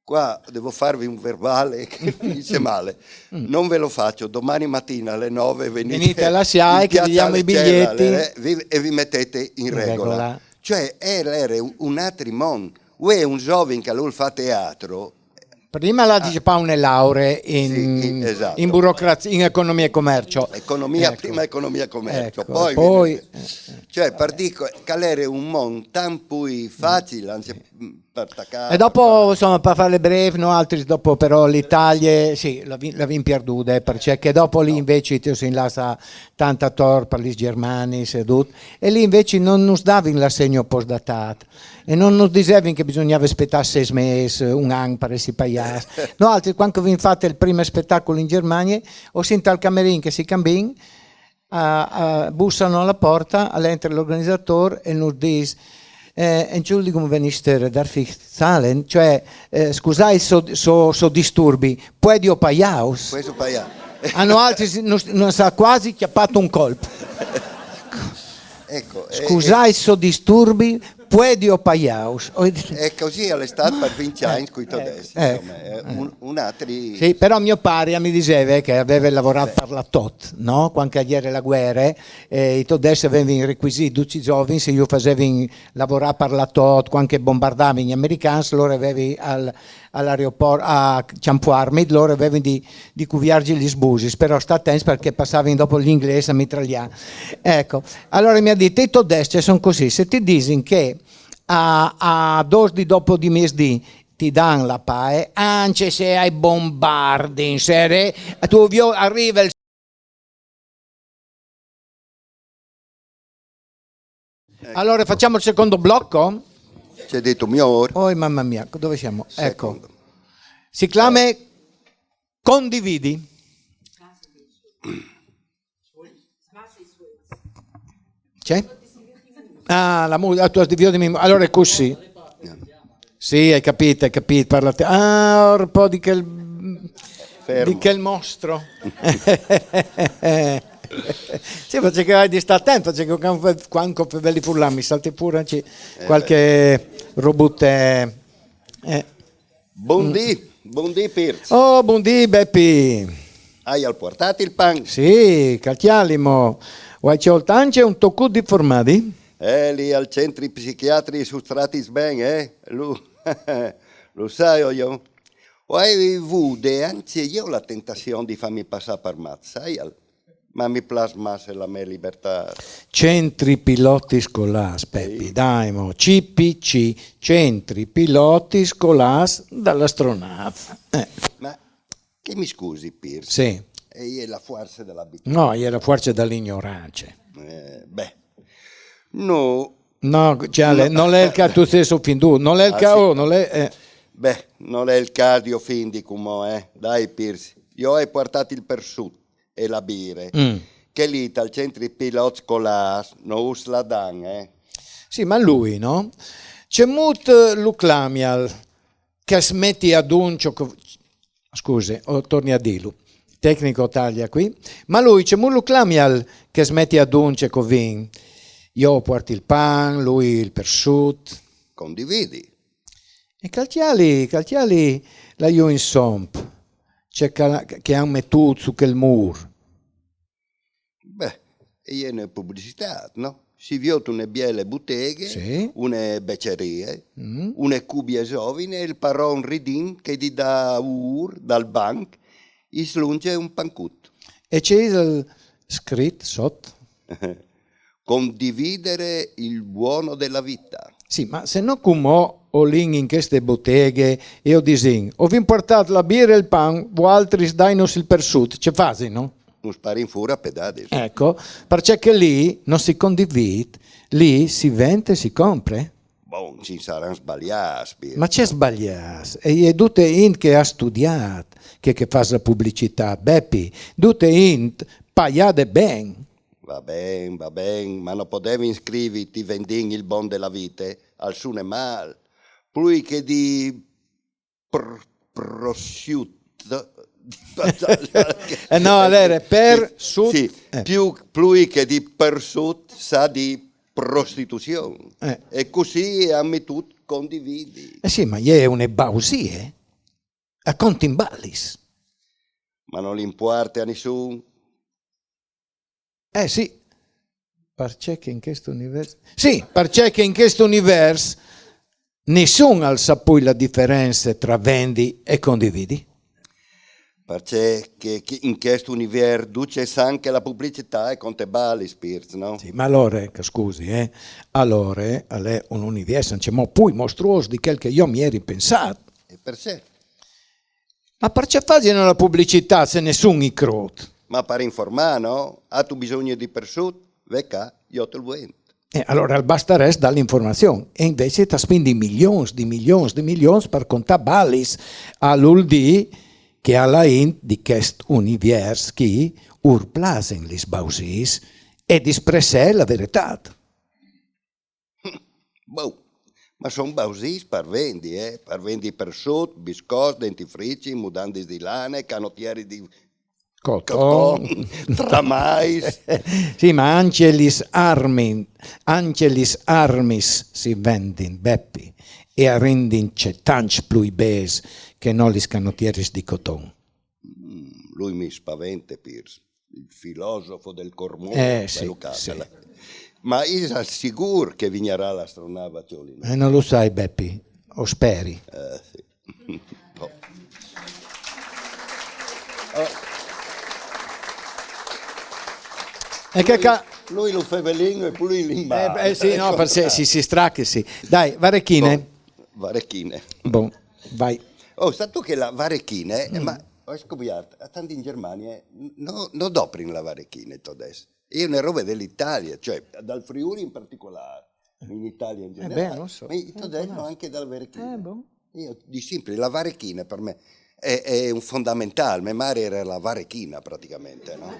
qua devo farvi un verbale che finisce male. Non ve lo faccio, domani mattina alle nove venite, Venite alla SIAE in che vi piazza diamo i Alecella, biglietti. alle- vi- e vi mettete in In regola. regola. Cioè, era, era un, un altri mont. Uè, un giovin che lui fa teatro, Prima la dice pa une lauree in, Sì, in- esatto. in burocrazia, in economia e commercio. Economia, Ecco. Prima economia e commercio, Ecco, poi, poi- viene- cioè, per dire che era un mont tan pui facile, anzi, per attaccare. E dopo, insomma, per farle breve, no, altri dopo però l'Italia, sì, la vin, la vin pierdude, eh, perché che dopo lì invece ti si inlassa tanta tor per gli Germani, sedut, e lì invece non nos davin l'assegno postdatât. E non nos disevin che bisognava aspettare sei mesi, un an per essere paiati. No, altri, quando vin fatto il primo spettacolo in Germania, o sento al camerin che si cambin, a, a, bussano alla porta, al entra l'organizzatore e nos dis, eh, Entschuldigung, wenn ich störe, darf ich zahlen? Cioè, eh, scusai so, so, so disturbi, puedio paiaus? Questo paià. A noaltris nos, nos ha quasi chiappato un colpo. Ecco, eh, Scusai so disturbi, puedio paiaus? E così al è stât per vinti agns coi todeschi, eh, insomma, è un, un altri... Sì, però mio pari mi diseva che aveva lavorato per la tot, no? Quando che era la guerra, eh, i todeschi avevano requisiti, tutti i giovani, se io facevo lavorare per la tot, quando che bombardavano gli americani, loro avevano al, all'aeroporto, a Campo Armi, loro avevano di, di cuviargli gli sbusi, però sta attenti perché passavano dopo gli inglesi a mitragliare. Ecco, allora mi ha detto, i todeschi sono così, se ti dicono che a, a dos di dopo di mezidì ti dan la pae, anche se ai bombardi in serie, tu vio, arriva il... Allora facciamo il secondo blocco? C'è detto mio oro. Oh, mamma mia, dove siamo? Ecco. Secondo. Si chiama Condividi. C'è? Ah, la musica, tu hai di... Allora è così. Sì, hai capito, hai capito, parlate. Ah, un po' di quel... Fermo. Di quel mostro. Sì, perché hai di stare attento, perché quando, quando belli furlani, salti pure anche qualche robot. Eh. Bundì, bundì Pirz. Oh, bundì Beppi. Aial puartât il pan? Sì, calchialimo. Vuoi c'è oltance un tocco di formadi? Eh, lì al centri psichiatri su stratis ben, eh? Lu, lu sai, o io. O ai vude anche io la tentazione di farmi passare per mat, sai? Ma mi plas masse la mia libertà. Centri piloti scolars, Peppi, dai mo, C P C, centri piloti scolars dall'astronauta. Eh. Ma che mi scusi, Pirz? Sì. E è la forza dell'abitudine. No, era forse dall'ignoranza. Eh, beh, no. No, cioè, non è il caso, tu stesso fin tu, non è il Ah, caso, sì. Non è... Eh. Beh, non è il caso di offendere come, eh. Dai, Pirz, io ho portato il persut e la bire. Mm. Che lì dal centri pilot scolars no us la dan, eh. Sì, ma lui, no? Cemût lu clamial che smetti ad un ciò che... Scusi, o torni a dirlo. Tecnico taglia qui. Ma lui, cemût lu clamial che smetti ad un ciò che vin? Io porto il pan, lui il persut. Condividi. E calchiali, calchiali la io insomp, c'è che, che han metut su quel mur. Beh, e je une publicità, no? Si viôt une biele buteghe, Sì. Une becerie, Mm. Une cubie giovine, il paron ridin che di daûr dal banc, i slunge un pancut. E c'è il scrit sot? Condividere il buono della vita. Sì, ma se no come o lin in cheste boteghe e o disin: "O vin puartât la bire e il pan, voaltris dainus il persut", ce fasino? Nus parin fûr a pedadis. Eco, parcè che li no si condivît, li si vent e si compre. Bon, si saran sbaliâts, Piers. Ma ce sbaliâts? E je dute int che e à studiât, che, che e fâs la publicitât, Bepi, dute int paiade ben. Va ben, va ben, ma no podevin scrivi "Ti vendìn il bon de la vite", al sune mâl. Plui che dî pr-, prosciut. Eh no, alore, per, sut, sì, eh. Plui che dî persut, sa dî prostituzion. Eh. E cussì a metut condividi. Eh sì, ma e je une bausie, eh? A contin balis. Ma no li impuarte a nissun. Eh sì, parcè che in chest univers... Sì, parcè che in chest univers nissun al sa plui la diference tra vendi e condividi. Parcè che, che in chest univers ducj a san che la publicitât e conte balis, Piers, no? Sì, ma alore, che scusi, eh? Alore, al è un univers ancjemò plui mostruôs di chel che jo mi jeri pensât. E parcè? Ma parcè fasino la publicitât se nissun i crôt? Ma par informâ, no? Âstu bisugne di persut? Ve ca, jo ti lu vent. E alore al bastarès dâ la informazion. E invezit a spindin milions di milions di milions par contâ balis. Al vûl dî che a la int di chest univers chi ur plasin lis bausiis e dispressè la veretât. Boh, ma son bausiis par vendi, eh? Par vendi persut, biscots, dentifrici, mudandis di lane, canotieri di coton, coton, tramais. Sì, ma ancje lis armi, ancje lis armis si vendin, Bepi, e a rindin cetancj plui bês che no lis canotieris di coton. Mm, lui mi spavente, Piers, il filosofo del Cormon, eh, sì, sì. Ma isal sigûr che vignarà l'astronâf a cjolî nô? Eh, no lu sai, Bepi, o speri. Eh, sì. Boh. E che ca... Lui lu fevelin e plui li... Eh, eh, sì, no, parcè si, si strache, sì. Dai, varechine. Boh, varechine. Bon, vai. Oh, sâstu che la varechine, eh, ma o ai scoviert, a tant in Germanie, no, no doprin la varechine, todès. E je une robe de l'Italie, cioè dal Friuli in particolâr, in Italie in generâl. Eh ben, no sai. Ma i todès no, ancje da la varechine. Eh, bon. Jo dîs simpri, la varechine par me e je, e je un fondamentâl. Me mari e jere la varechine, praticamente, no?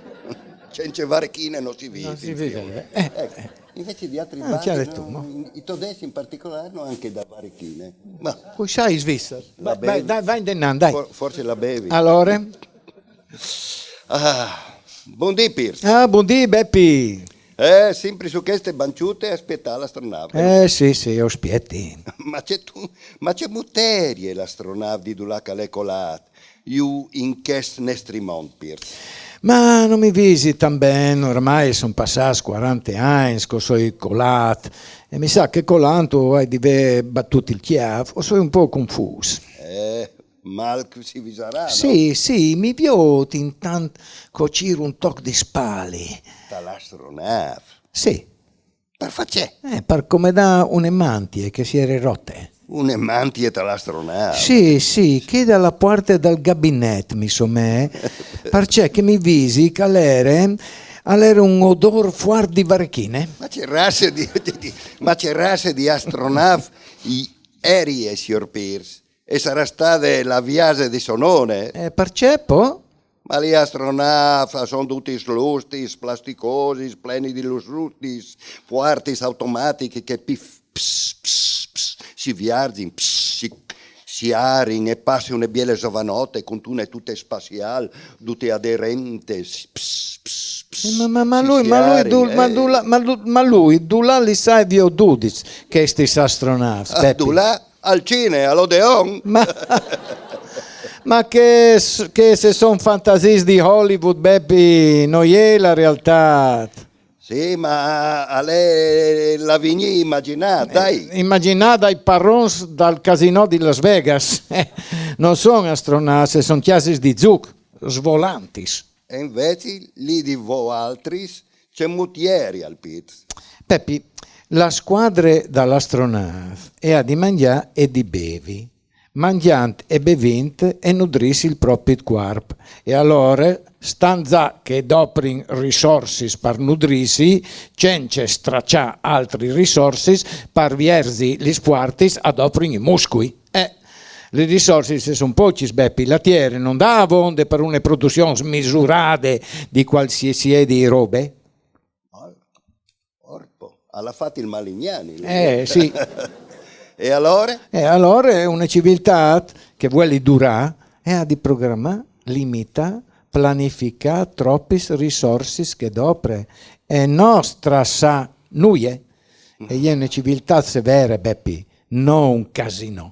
Cence varechine no si vive. No si vive. Eh, eco. Invezit di altris bandis, no, i todès in particolâr no, ancje da varechine. Ma cui sa, i svizars. Vai, dai, vai indenant, dai. For-, forsit la bevi. Alore? Ah, bundì, Piers. Ah, bundì, Bepi. Eh, simpri su cheste bancjute a spietâ l'astronâf. Eh, sì, sì, o spieti. Ma ce tu, ma cemût jerie l'astronâf di dulà che al è colât jù in chest nestri mont, Piers? Ma no mi visi tant ben, ormai a son passâts cuarante agns che o soi colât, e mi sa che colant o ai di vê batût il cjâf, o soi un pôc confûs. Eh, mâl che si visarà, no? Sì, sì, mi viôt intant che o cîr un toc di spali. Ta l'astronâf? Sì. Par fâ ce? Eh, par comedâ une mantie che si jere rote. Une mantie ta l'astronâf? Sì, sì, chê da la puarte dal gabinet, mi somee, parcè che mi visi che al jere, al jere un odôr fuart di varechine. Ma ce raze di, di, di, ma ce raze di astronâf jerie, siôr Piers? E sarà stade la viaze di sô none? Eh, parcè po? Ma li astronâfs a son dutis lustis, plasticosis, plenis di lustis, fuartis, automatichis, che pif, ps, ps, ps, si viarzin, ps, si, si arin e passe une biele zovanote cuntune tute spaziâl, dute aderente, ps, ps, ps. Eh, ma, ma, ma lui, ma lui, du-, ma, eh, dulà, ma du-, ma lui, dulà lis à viodudis chestis astronâfs, Bepi? Dulà? Al cine, al Odeon. Ma, ma chês, chês a son fantasiis di Hollywood, Bepi, no je la realtât. Sì, ma al è, la vignî imaginât, dai. Imaginât dai parons dal casinò di Las Vegas. No son astronâfs, a son cjasis di zûc, svolantis. E invezit li di voaltris, cemût jerial, Piers? Bepi, La scuadre da l'astronâf e à di mangjâ e di bevi. Mangjant e bevint e nudrìs il propit cuarp. E alore, stant za che doprin risorsis par nudrîsi, cence straçâ altris risorsis, par vierzi lis puartis a doprin i muscui. Eh, lis risorsis a son pocjis, Bepi, la Tiere no 'nd à avonde par une produzion smisurade di cualsiasi di robe. Orpo, al à fat il Malignani. Eh, sì. E alore? E alore une civiltât che e vûl durâ e à di programâ, limitâ, planificâ tropis risorsis che e dopre e no straçâ nuie. E je une civiltât severe, Bepi, no un casinò.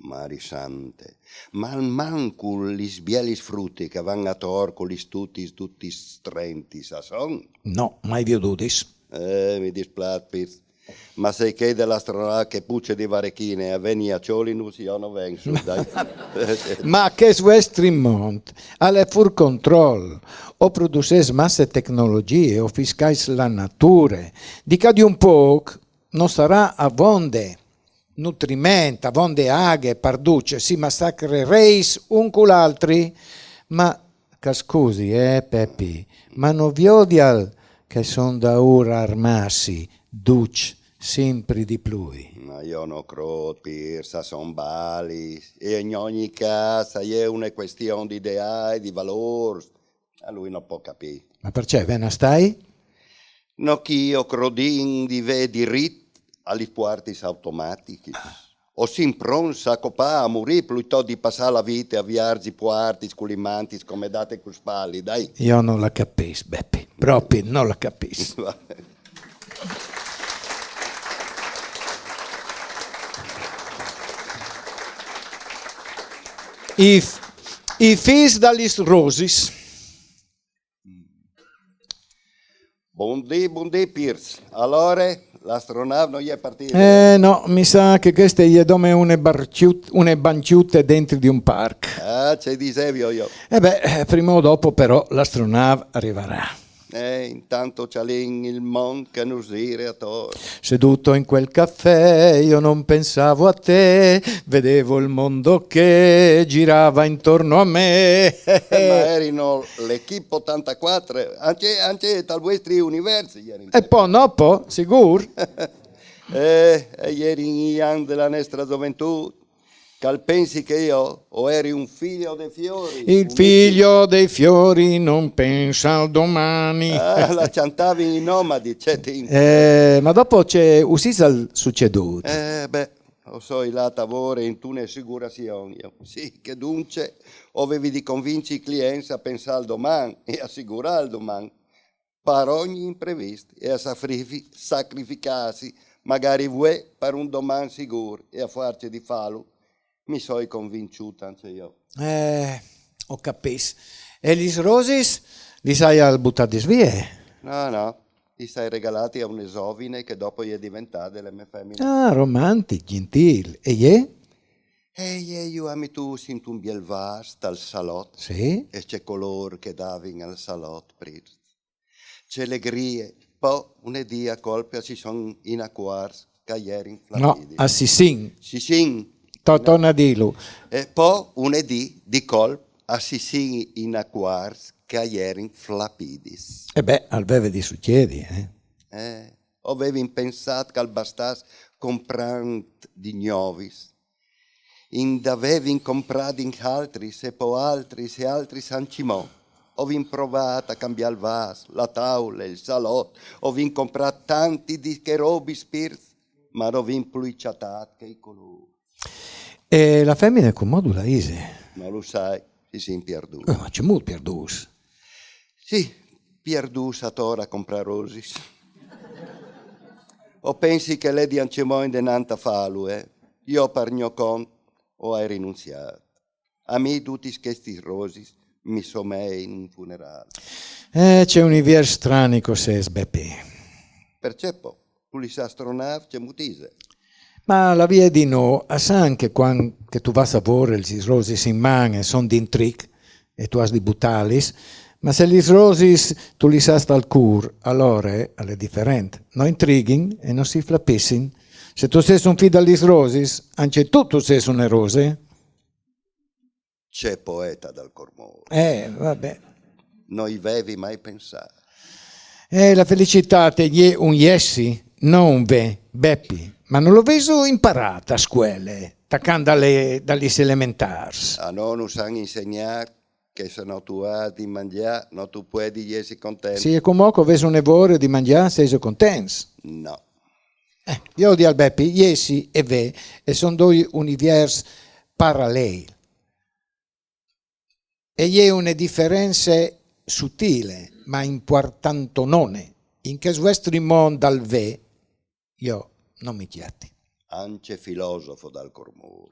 Mari sante, ma almancul lis bielis frutis che a van ator cu lis tutis dutis strentis a son? No, mai viodudis. Eh, mi displât, Pirz. Ma se chê de l'astronâf che e puce di varechine e ven a cjolinus, jo no ven sù, dai. Ma chest vuestri mont al è fûr control. O produsês masse tecnologjie, o fiscais la nature. Di ca di un pôc no sarà avonde nutriment, avonde aghe, par ducj, si massacrerês un cul altri. Ma che al scusi, eh, Pepi, ma no viodial che a son daûr a armâsi ducj simpri di plui? Ma jo no crôt, Pirz, a son balis. E in ogni câs e je une cuestion di ideâi, di valôrs. A lui no pues capî. Ma parcè, ven a stâi? No, che o crodìn di vê dirit a lis puartis automatichis. O sin pronts a copâ, a murî, plutòst di passâ la vite a vierzi puartis cu lis mantis come date cul spali, dai. Jo no la capìs, Bepi, propit no la capìs. I, f- i fîs da lis rosis. Bundì, bundì, Pirz. Alore, l'astronâf no je partide? Eh no, mi sa che cheste e je dome une, barciut- une bancjute dentri di un parc. Ah, ce disevi jo. E beh, prima o dopo però l'astronâf a rivarà. Eh, intant o cjalìn il mont che nus zire ator. Seduto in quel caffè io non pensavo a te, vedevo il mondo che girava intorno a me. Eh, ma erino l'Equipe otantacuatri, ancje, ancje tal vuestri univers. E po, no po, sigûr. Eh, e jerin i agns de la nestra zoventût. Che al pensi che jo o eri un figlio dei fiori. Il figlio dei fiori non pensa al domani. Ah, la cjantavin i nomadi, ce timp. Eh, ma dopo ce usisal sucedût? Eh, beh, o soi lât a vore intune assicurazion jo. Sì, che duncje o vevi di convinci i clients a pensâ al doman e a sigurâ il doman. Par ogni imprevist e a sacrifi- sacrificâsi, magari vuê, par un doman sigûr e a fuarce di fâlu, mi soi convinçût ancje jo. Eh, o capìs. E lis rosis lis aial butadis vie? No, no, lis ai regalâtis a une zovine che dopo e je deventade la mê femine. Ah, romantic, gjentîl. E jê? E jê ju ai metûts intun biel vâs tal salot. Sì? E ce colôr che a davin al salot, Pirz. Ce legrie, po une dì a colp a si son inacuarts che a jerin flapidis. No, a si sin. Si sin. Torna a dîlu. E po une dì, di colp, a si sin inacuarts che a jerin flapidis. E beh, al veve di sucedi, eh. Eh, o vevin pensât che al bastàs comprânt di gnovis. Ind a vevin comprât altris, e po altris, e altris ancjemò. O vin provât a cambiâ il vâs, la taule, il salot, o vin comprât tantis di chês robis, Pirz, ma no vin plui cjatât chei colôrs. E la femine cumò dulà ise? No lu sai, si sin pierdûts. Eh, ma cemût pierdûts? Sì, pierdûts ator a comprâ rosis. O pensi che al è di ancjemò indenant a fâlu, eh. Jo par gno cont o ai rinunziât. A mi dutis chestis rosis mi somein un funerâl. Eh, ce univiers strani che o sês, Bepi. Parcè po? Cu lis astronâfs cemût ise? Ma la vie di nô, a sa che cuant che tu vâs a vore lis rosis in man e son di intrich, e tu âs di butâlis, Ma se lis rosis tu lis âs tal cûr, alore al è diferent. No intrighin e no si flapissin. Se tu sês un fi da lis rosis, ancje tu tu sês une rose. Ce poeta dal Cormôr. Eh, va ben. No i vevi mai pensât. Eh, la felicitât e je un jessi, no un vê, Bepi. Ma no lu vêso imparât a scuele, tacant da lis elementârs? A nô nus àn insegnât che se no tu âs di mangjâ, no tu puedis jessi content. Sì, e cumò che o vês une vore di mangjâ, sêso contents? No. Eh, jo o dîs al Bepi, jessi e vê a son doi univiers paralei. E je une diference sutile, ma impuartantonone. In chest vuestri mont dal vê, jo no mi cjati. Ancje filosof dal Cormôr.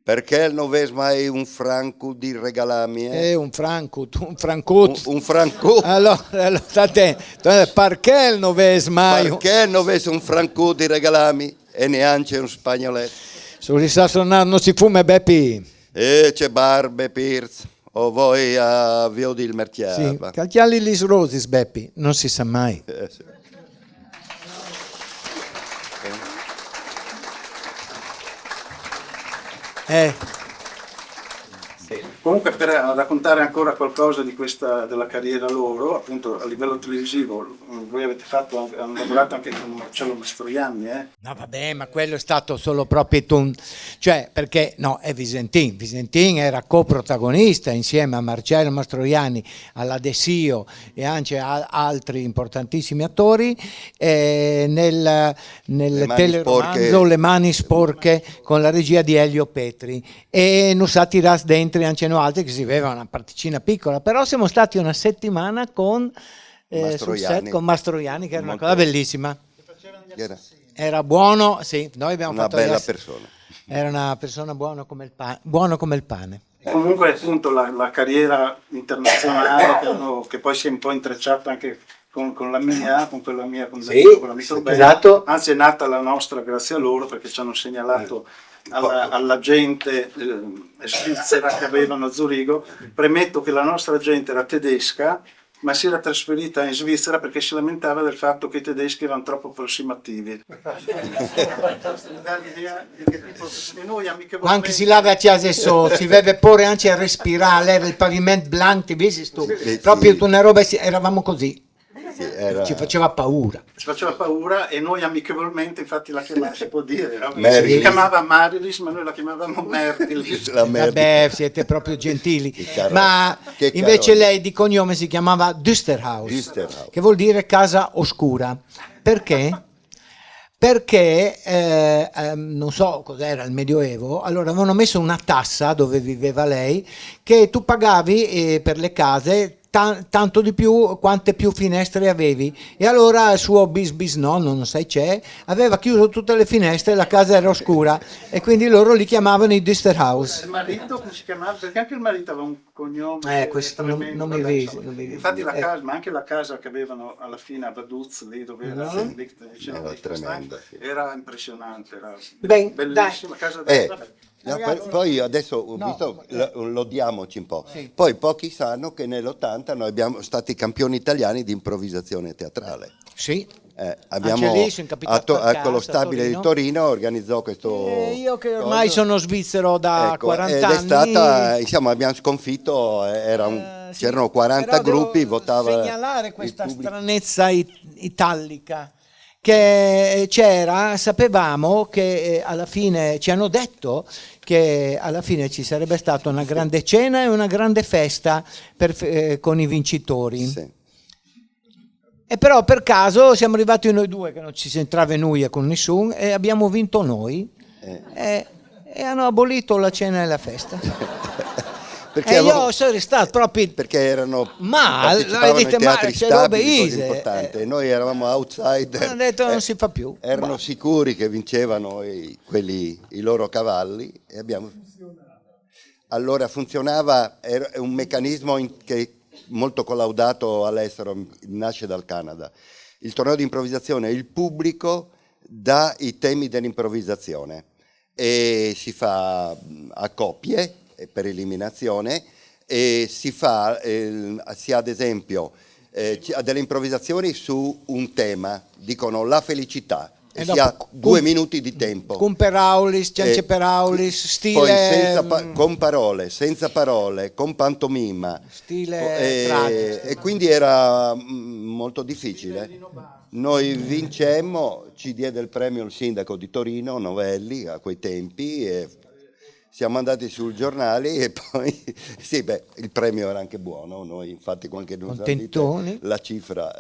Parcè no vês mai un francut di regalâmi? Eh, un francut, un francut. Un, un francut. Alore, alore, sta atent. Parcè no vês mai? Parcè no vês un francut di regalâmi e nancje un spagnolet? Su lis astronâts no si fume, Bepi. Eh, ce barbe, Pirz. O voi a viodi il mercjât. Sì, che al cjali lis rosis, Bepi, no si sa mai. Eh, sì. Eh. Sì. Comunque, per raccontare ancora qualcosa di questa, della carriera loro, appunto a livello televisivo, voi avete fatto, hanno lavorato anche con Marcello Mastroianni, eh? No, vabbè, ma quello è stato solo proprio un... cioè, perché, no, è Visentin. Visentin era coprotagonista insieme a Marcello Mastroianni, alla Desio e anche a altri importantissimi attori eh, nel, nel Le mani teleromanzo sporche. Le mani sporche con la regia di Elio Petri. E nus à tirâts dentri ancje noaltris, che si veva una particina picola, però semo stâts una setimana con, eh, sul Mastroianni. Set con Mastroianni, che era una Molto cosa bellissima. Era Era buono, sì, noi abbiamo una fatto bella la- persona. Era una persona buona come il, pa- buono come il pane. Comunque, appunto, la, la carriera internazionale che, hanno- che poi si è un po' intrecciata anche con, con la mia, con quella mia, con, Sì, con l'amico sì, Ben. Esatto. Anzi, è nata la nostra grazie a loro, perché ci hanno segnalato alla, all'agente eh, svizzera che avevano a Zurigo. Premetto che la nostra agente era tedesca, ma si era trasferita in Svizzera perché si lamentava del fatto che i tedeschi erano troppo approssimativi. E noi amichevolmente... Anche si lave a cjase sô, si veve pôre ancje a respirâ, era il paviment blanc, ti visi tu? Sì, sì. Proprio una roba, sì, eravamo così. Sì, era- Ci faceva paura. Ci faceva paura e noi amichevolmente, infatti, la chiamava, si può dire, no? Marilis. Si chiamava Marilis, ma noi la chiamavamo Merdilis. La merda. Vabbè, siete proprio gentili. Che caro- Ma che invece carogna. Lei di cognome si chiamava Düsterhaus, Düsterhaus. Che vuol dire casa oscura. Perché? Perché, eh, ehm, non so cos'era il Medioevo, allora avevano messo una tassa dove viveva lei, che tu pagavi eh, per le case ta- tanto di più quante più finestre avevi. E allora il suo bis bisnonno, non sai c'è, aveva chiuso tutte le finestre e la casa era oscura. E quindi loro li chiamavano i Düsterhaus. Il marito, come si chiamava? Perché anche il marito aveva un cognome Eh, questo non- tremendo, non mi vabbè, vedi, insomma. non mi vedi. Infatti la Eh. casa, ma anche la casa che avevano alla fine a Vaduz, lì dove era Mhm. Sint Victor, vicino Era a Liechtenstein, tremenda, sì. Era impressionante, era Ben, bellissima casa. dai. Vabbè. No, Ragazzi, poi, poi adesso ho no, visto, eh, lo- lodiamo un po'. Sì. Poi pochi sanno che nell'ottanta noi abbiamo stati campioni italiani di improvvisazione teatrale. Sì. Eh, abbiamo Anche lì sono capitato atto- a ecco, lo Casta, a stabile di Torino. Torino organizzò questo Eh, io che ormai coso. sono svizzero da Ecco, quaranta ed è anni. Stata, insomma, abbiamo sconfitto, eh, era un- Eh, sì, c'erano quaranta però devo gruppi, votava segnalare il questa pubblico. Stranezza it- italica che c'era, sapevamo che eh, alla fine ci hanno detto che alla fine ci sarebbe stata una grande cena e una grande festa per- eh, con i vincitori. Sì. E però per caso siamo arrivati noi due che non ci c'entrava nulla con nessuno e abbiamo vinto noi Eh. e, e hanno abolito la cena e la festa. Perché E avevo- io sono stato proprio... Perché erano Ma partecipavano l'avete ai teatri detto, ma c'è robe stabili, cosa ise, importante. eh. Noi eravamo outsider. Hanno detto, "Non Eh, si fa più." Erano Boh. Sicuri che vincevano i, quelli, i loro cavalli e abbiamo... Allora funzionava, era- è un meccanismo in- che è molto collaudato all'estero, nasce dal Canada. Il torneo di improvvisazione, il pubblico dà i temi dell'improvvisazione e si fa mh, a coppie eh, per eliminazione E si fa, eh, si ha ad esempio eh, ci- ha delle improvvisazioni su un tema, dicono la felicità, e, E si dopo ha con- due minuti di tempo. Con peraulis, senza Eh, peraulis, sì, stile... poi senza pa- mm, con parole, senza parole, con pantomima. Stile Co- eh, tragico, e quindi era mm, molto difficile. Noi vincemmo, ci diede il premio il sindaco di Torino, Novelli, a quei tempi, e siamo andati sul giornale e poi, sì, beh, il premio era anche buono, noi infatti qualche giorno Contentoni. La cifra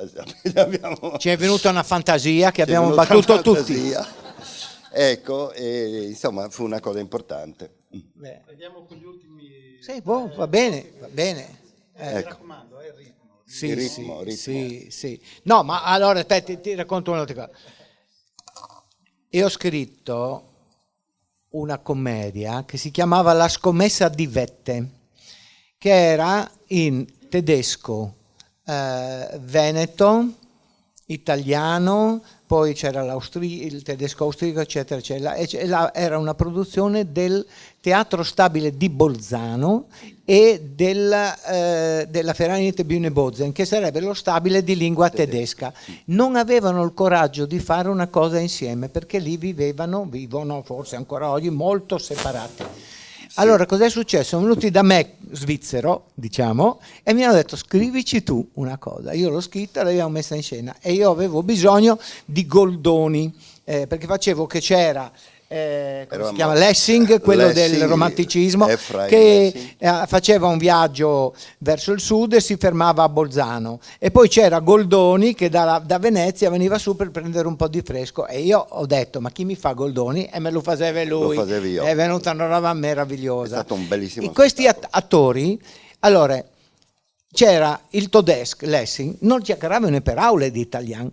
abbiamo... Ci è venuta una fantasia che Ci è abbiamo venuta battuto una tutti. Fantasia. Ecco, e, insomma, fu una cosa importante. Beh, Andiamo con gli ultimi. sì, boh, va bene, va bene. Eh, Ecco. Raccomando, eh, il ritmo. sì, Il ritmo, sì, il ritmo. Sì, sì. No, ma allora aspetta, ti, ti racconto un'altra cosa. Io ho scritto una commedia che si chiamava La scommessa di Vette, che era in tedesco, eh, veneto, italiano, poi c'era l'austri- il tedesco austriaco, eccetera, eccetera. E c- e la- era una produzione del Teatro Stabile di Bolzano e della, eh, della Vereinigte Bühne Bozen, che sarebbe lo stabile di lingua tedesca. Non avevano il coraggio di fare una cosa insieme perché lì vivevano, vivono forse ancora oggi, molto separati. Allora, cos'è successo? Sono venuti da me, svizzero, diciamo, e mi hanno detto: "Scrivici tu una cosa." Io l'ho scritta, l'abbiamo messa in scena e io avevo bisogno di Goldoni, eh, perché facevo che c'era, eh, come si Eravamo- chiama? Lessing, quello Lessing, del romanticismo, Efraim che Lessing. eh, faceva un viaggio verso il sud e si fermava a Bolzano. E poi c'era Goldoni che da, da Venezia veniva su per prendere un po' di fresco e io ho detto: "Ma chi mi fa Goldoni?" E me lo faceva lui. Lo facevi io. È venuta una roba meravigliosa. È stato un bellissimo E questi spettacolo. at- attori, allora, c'era il todesc, Lessing, non chiacchierava una parola di italiano.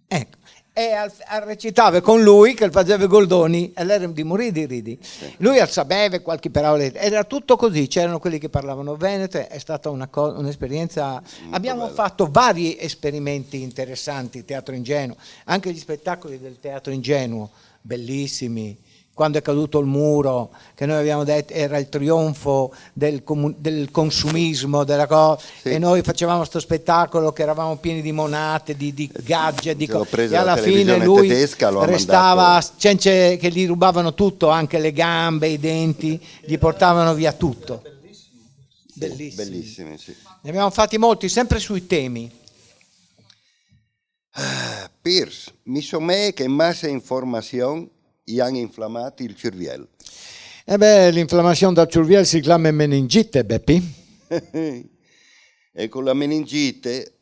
Ecco. E al, al recitava con lui che faceva Goldoni e l'era di morire di ridi. Lui al sapeva qualche parola, era tutto così, c'erano quelli che parlavano veneto, è stata una co- un'esperienza. Abbiamo bella. Fatto vari esperimenti interessanti, teatro ingenuo, anche gli spettacoli del teatro ingenuo, bellissimi. Quando è caduto il muro, che noi abbiamo detto era il trionfo del, comu- del consumismo, della cosa, Sì. E noi facevamo sto spettacolo che eravamo pieni di monate, di, di gadget, di L'ho co- preso e alla dalla fine televisione lui tedesca, lo ha restava mandato. Cioè, che gli rubavano tutto, anche le gambe, i denti, gli portavano via tutto. Bellissimi, sì. Ne abbiamo fatti molti, sempre sui temi. Pirs, mi somee che massa informazion i han inflamat il cerviel. E beh, l'inflammazione dal cerviel si chiama meningite, Beppi. E con la meningite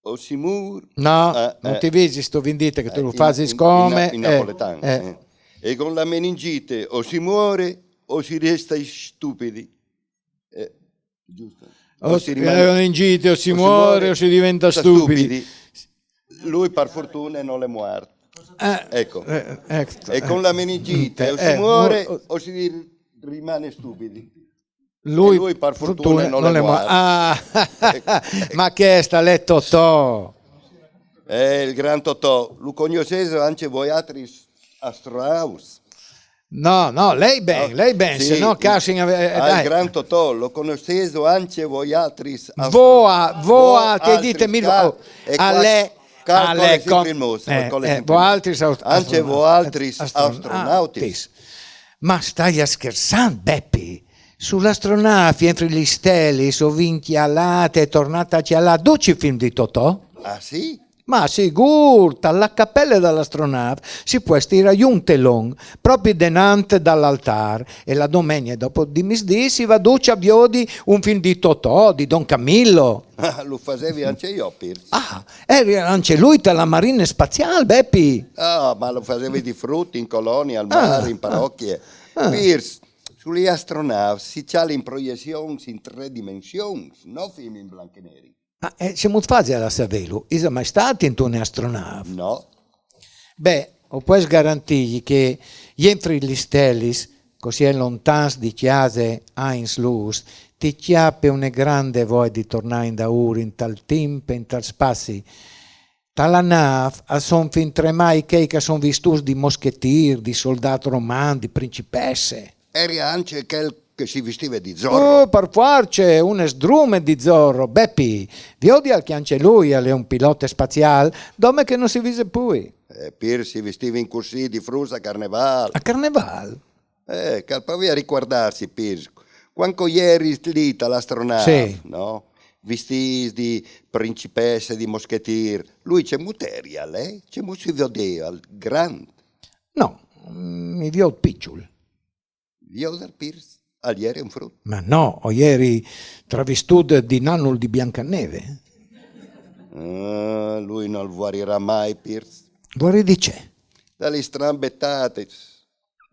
o si mur... No, Eh, non eh. ti vedi sto vendite che tu Eh, lo in- fai in- siccome... in, in eh, napoletano, eh. Eh. E con la meningite o si muore o si resta stupidi. Eh, giusto? O si rimane in gite, o si muore, o si diventa stupidi. Lui per fortuna non è morto. Eh, Ecco. Eh, ecco. E con la meningite Eh, o si eh, muore o- o si rimane stupidi. Lui, E lui per fortuna non è mo- morto. Ah, Ecco. Ma che è sta letto Totò? Eh, il gran Totò, lo conoscete anche voi altri astronauts? No, no, lei ben, No? Lei ben, Sì, se no il- Casing aveva... eh, al dai. Gran Totò, lo conoscete anche voi altri astronauts? Voa, voa, te dite mille... Cal- Oh, a lei, a lei, sempre il mostro, eh, col eh, sempre voaltris aust- Anche astronauti. voaltris Astronauti. Astronautis. Ma stai scherzando, Beppi? Sull'astronave, entre gli steli, so vinchialate e tornata a cialà, duci film di Totò? Ah sì? Ma sicuro, alla cappella dell'astronave si può stirare un telon, proprio denante dall'altare, e la domenica dopo di misdì si va duci a viodi un film di Totò, di Don Camillo. Ah, lo facevi anche io, Pirs. Ah, era anche lui della Marina Spaziale, Beppi. Ah, ma lo facevi di frutti, in colonia, al Ah, mare, in parrocchie. ah. Pirs, sugli astronauts si c'ha le proiezioni in tre dimensioni, no film in bianco e nero. Ma eh, siamo fasi a saverlo, io mai stato in un astronave. No. Beh, o puoi garantirgli che jenfri gli stelis, così è lontans di chiase Heinz Luz, ti chiappe una grande voglia di tornare in daur, in tal timp, in tal spazi. Tala nav a son fin tremai chei che son vistus di moschetir, di soldat roman, di principesse. Era anche quel Che si vistive di zorro. Oh, par fuarce, un sdrume di zorro. Bepi, viodial che anche lui al è un pilota spazial, dome che no si vise pui. E Pirs si vistive in cussì di fruts a carneval. A carneval? Eh, che al provea a ricuardarsi, Pirs. Cuant che o jeris lì tal astronaf, sì, no? Vistîts di principesse, di moschetîr. Lui cemût erial, eh? Cemût si viodeal, grant? No, mi viôt piçul. Viodal, Pirs? Al jere un frut? Ma no, o jeri travistût di nanul di Biancaneve. Ah, lui nol vuarirà mai, Pirs. Vuarir di ce? Da lis strambe tatis.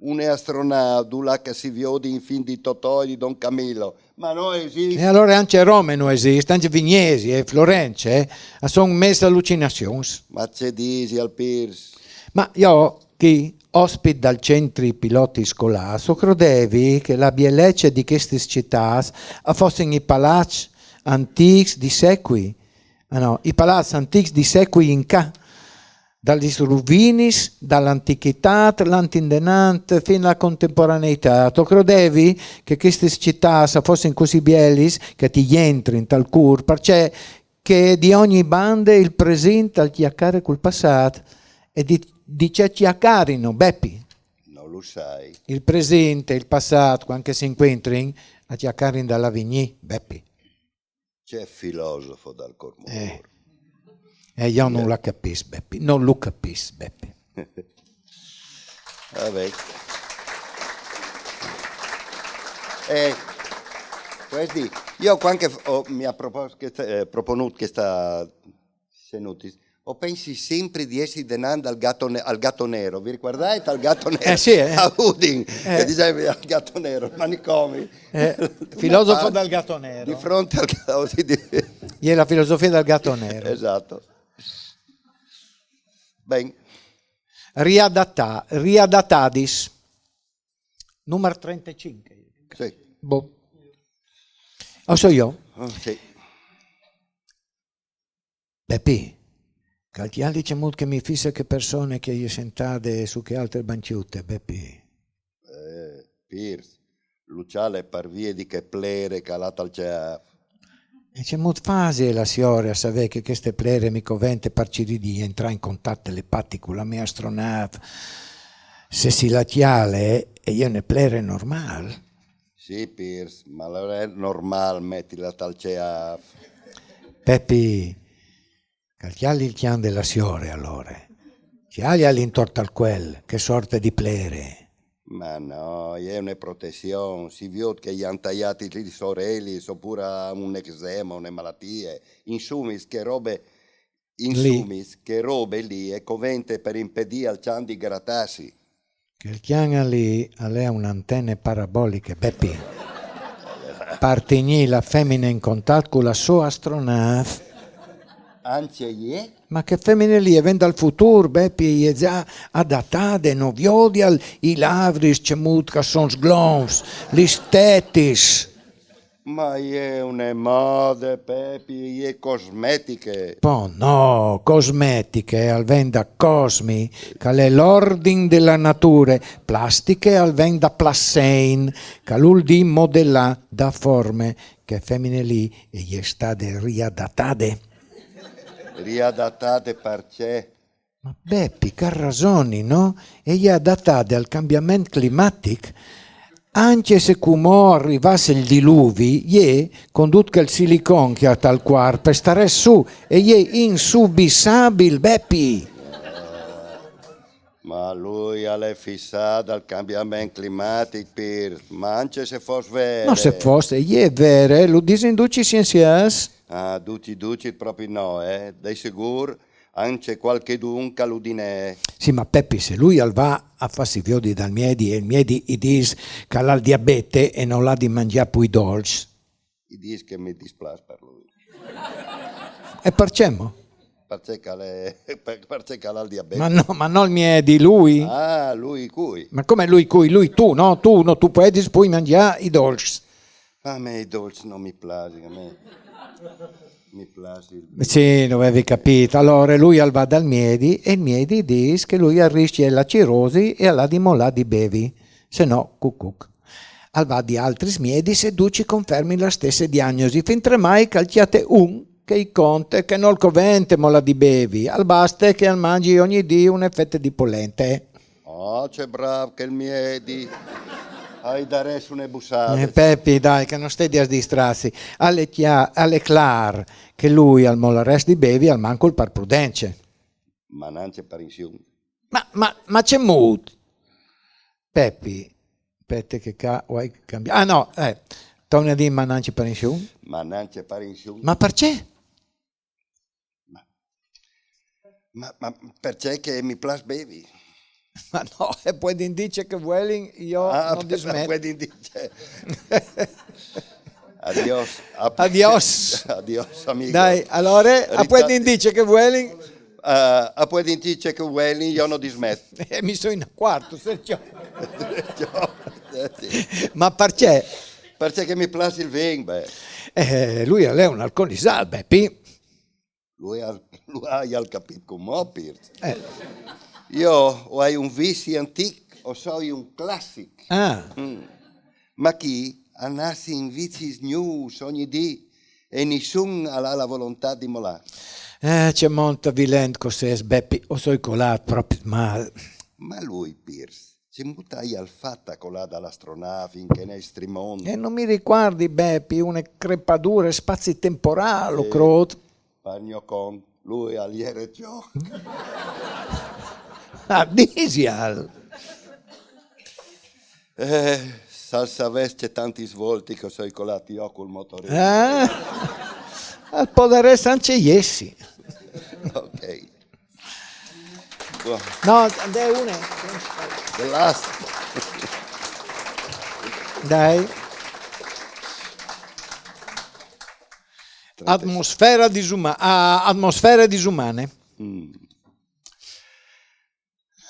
Une astronaf, dulà che si viodin i films di Totò e di Don Camillo. Ma no esist. E alore anche Rome no esist, anche Vignesie e Florence, eh, a son mês alucinazions. Ma ce disial, Pirs? Ma jo, chi, ospit dal centri piloti scolârs, o crodevi che la bielece di chestis citâts a fossin i palaçs antîcs di secui, ah no, i palaçs antîcs di secui in ca, da lis ruvinis, da l'antichitât, lant indenant, fin la contemporaneitât. O crodevi che chestis citâts a fossin cussì bielis che ti jentrin tal cûr, parcè che di ogni bande il presint al cjacare cul passât. E di, di ce cjacarino, Bepi? No lu sai. Il presint e il passât, cuant che si incuintrin, a cjacarin dal avignî, Bepi. Ce filosofo dal cor mûr. Eh. E jo no la capìs, Bepi, no lu capìs, Bepi. Va ben. Eh, pueis dî, jo cuant che o, mi à propos-, cheste, eh, proponût cheste scenute, o pensi simpri di jessi denant al Gato Ne-, al Gato Nero. Vi ricuardait al Gato Nero? Eh, sì, eh. A Udin, eh, che disevi al Gato Nero, al manicomi. Eh, filosofo dal Gato Nero. Di fronte al Gato, sì, di... E je la filosofie dal Gato Nero. Esatto. Ben. Riadattâ, riadattadis. Numar trentacinc. Sì. Boh. O soi jo? Ah, sì. Bepi, cjali cemût che mi fisse chê persone che e je sentade su chê altre bancjute, Bepi. Eh, Pirs, lu cjale par vie di chê plere che al à tal ceâf. E cemût fasial la siore a savê che cheste plere mi covente par cirî di jentrâ in contat telepatic cu la mê astronâf, se si la cjale e je une plere normâl? Sì, Pirs, ma alore al è normâl metila tal ceâf. Pepi, cjali il cjan de la siore alore. Cjalial intor tal cuel, chê sorte di plere. Ma no, e je une protezion, si viôt che i àn taiât lis orelis, opûr a un eczema, une malatie. Insumis, chê robe, insumis, chê robe li e covente par impedî al cjan di gratâsi. Chel cjan li al è une antene paraboliche, Bepi. Par tignî la femine in contat cu la sô astronâf. Ancje jê? Ma chê femine li e ven dal futûr, Bepi, e je za adatade, no viodial i lavris cemût che a son sglonfs, lis tetis. Ma e je une mode, Pepi, e je cosmetiche. Po no, cosmetiche al ven da cosmi, che al è l'ordin de la nature, plastiche al ven da plassein, che al vûl dî modelâ, dâ forme, chê femine li e je stade riadattade. Riadattade parcè? Ma Bepi, che al rasoni, no? E je adatade al cambiament climatic, ancje se cumò al rivàs il diluvi, jê, cun dut chel silicon che e à tal cuarp, e starès sù, e je insubissabil, Bepi! Ma lui al è fissât dal cambiament climatic, Pirs, ma ancje se fos vere. No, se fos, e je vere, lu disin ducj i sienziâts. Ah, ducj, ducj propit no, eh? De sigûr, ancje cualchidun che lu dîs. Sì, ma Pepi, se lui al va a fâsi viodi dal miedi e il miedi i dîs che al à il diabete e nol à di mangjâ plui dolçs. I dîs che mi displâs par lui. E parcè mo? Parcè che al è, par-, parcè che al à il diabete. Ma no, ma no il miedi, lui. Ah, lui cui? Ma come lui cui? Lui tu, no? Tu no tu puedis plui mangjâ i dolçs. A me i dolçs no mi plasin, a me mi plâs il vin. Sì, no vevi capît. Alore lui al va dal miedi e il miedi i dîs che lui al riscje la cirosi e al à di molâ di bevi. Se no, cucuc. Al va di altris miedis e ducj i confermin la stesse diagnosi, fintremai che al cjate un che i conte che nol covente molâ di bevi, al baste che al mangi ogni dì une fete di polente. Ah, ce brâf chel miedi! Ai darès une bussade. Eh, Pepi, dai, che no stedis a distrâsi. Al è clâr, al è clâr che lui al molarès di bevi almancul par prudence. Ma nancje par insium. Ma, ma, ma cemût? Pepi, spete che ca o ai cambiât. Ah no, eh, torni a dî ma nancje par insium. Ma nancje par insium. Ma parcè? Ma, ma parcè che mi plâs bevi. Ma no, e puedin dî ce che vuelin, jo Ah, no dismet. Puedin dî ce. Adios. Adios. Adios, amigo. Dai, alore, a puedin dî ce che vuelin. Eh, a puedin dî ce che vuelin, jo no dismet. E mi soi inacuarto, se ciò. Eh, sì. Ma parcè? Parcè che mi plâs il vin, beh. Eh, lui al è un alcolisât, Bepi. Lui al, lui al à capît cumò, Pirs. Eh. Jo o ai un vizi antic, o soi un classic. Ah, Mm. Ma chi a nassin vizis gnûfs ogni dì e nissun al à la volontât di molâ. Eh, ce mont avilent che o sês, Bepi, o soi colât propit mâl. Ma lui, Pirs, cemût aial fat a colâ da la astronâf in chest nestri mont? E no mi ricuardi, Bepi, une crepadure spazi-temporâl, o Eh. crôt. Par gno cont, lui al jere jo. Ah, disial. Eh, se al savès ce tantis voltis che o soi colât jo cul motorin. Eh? Al podarès ancje jessi. Ok. Bon, No, andè une. the last. Dai. Atmosfere disuma-, ah, atmosfere disumane. Mm.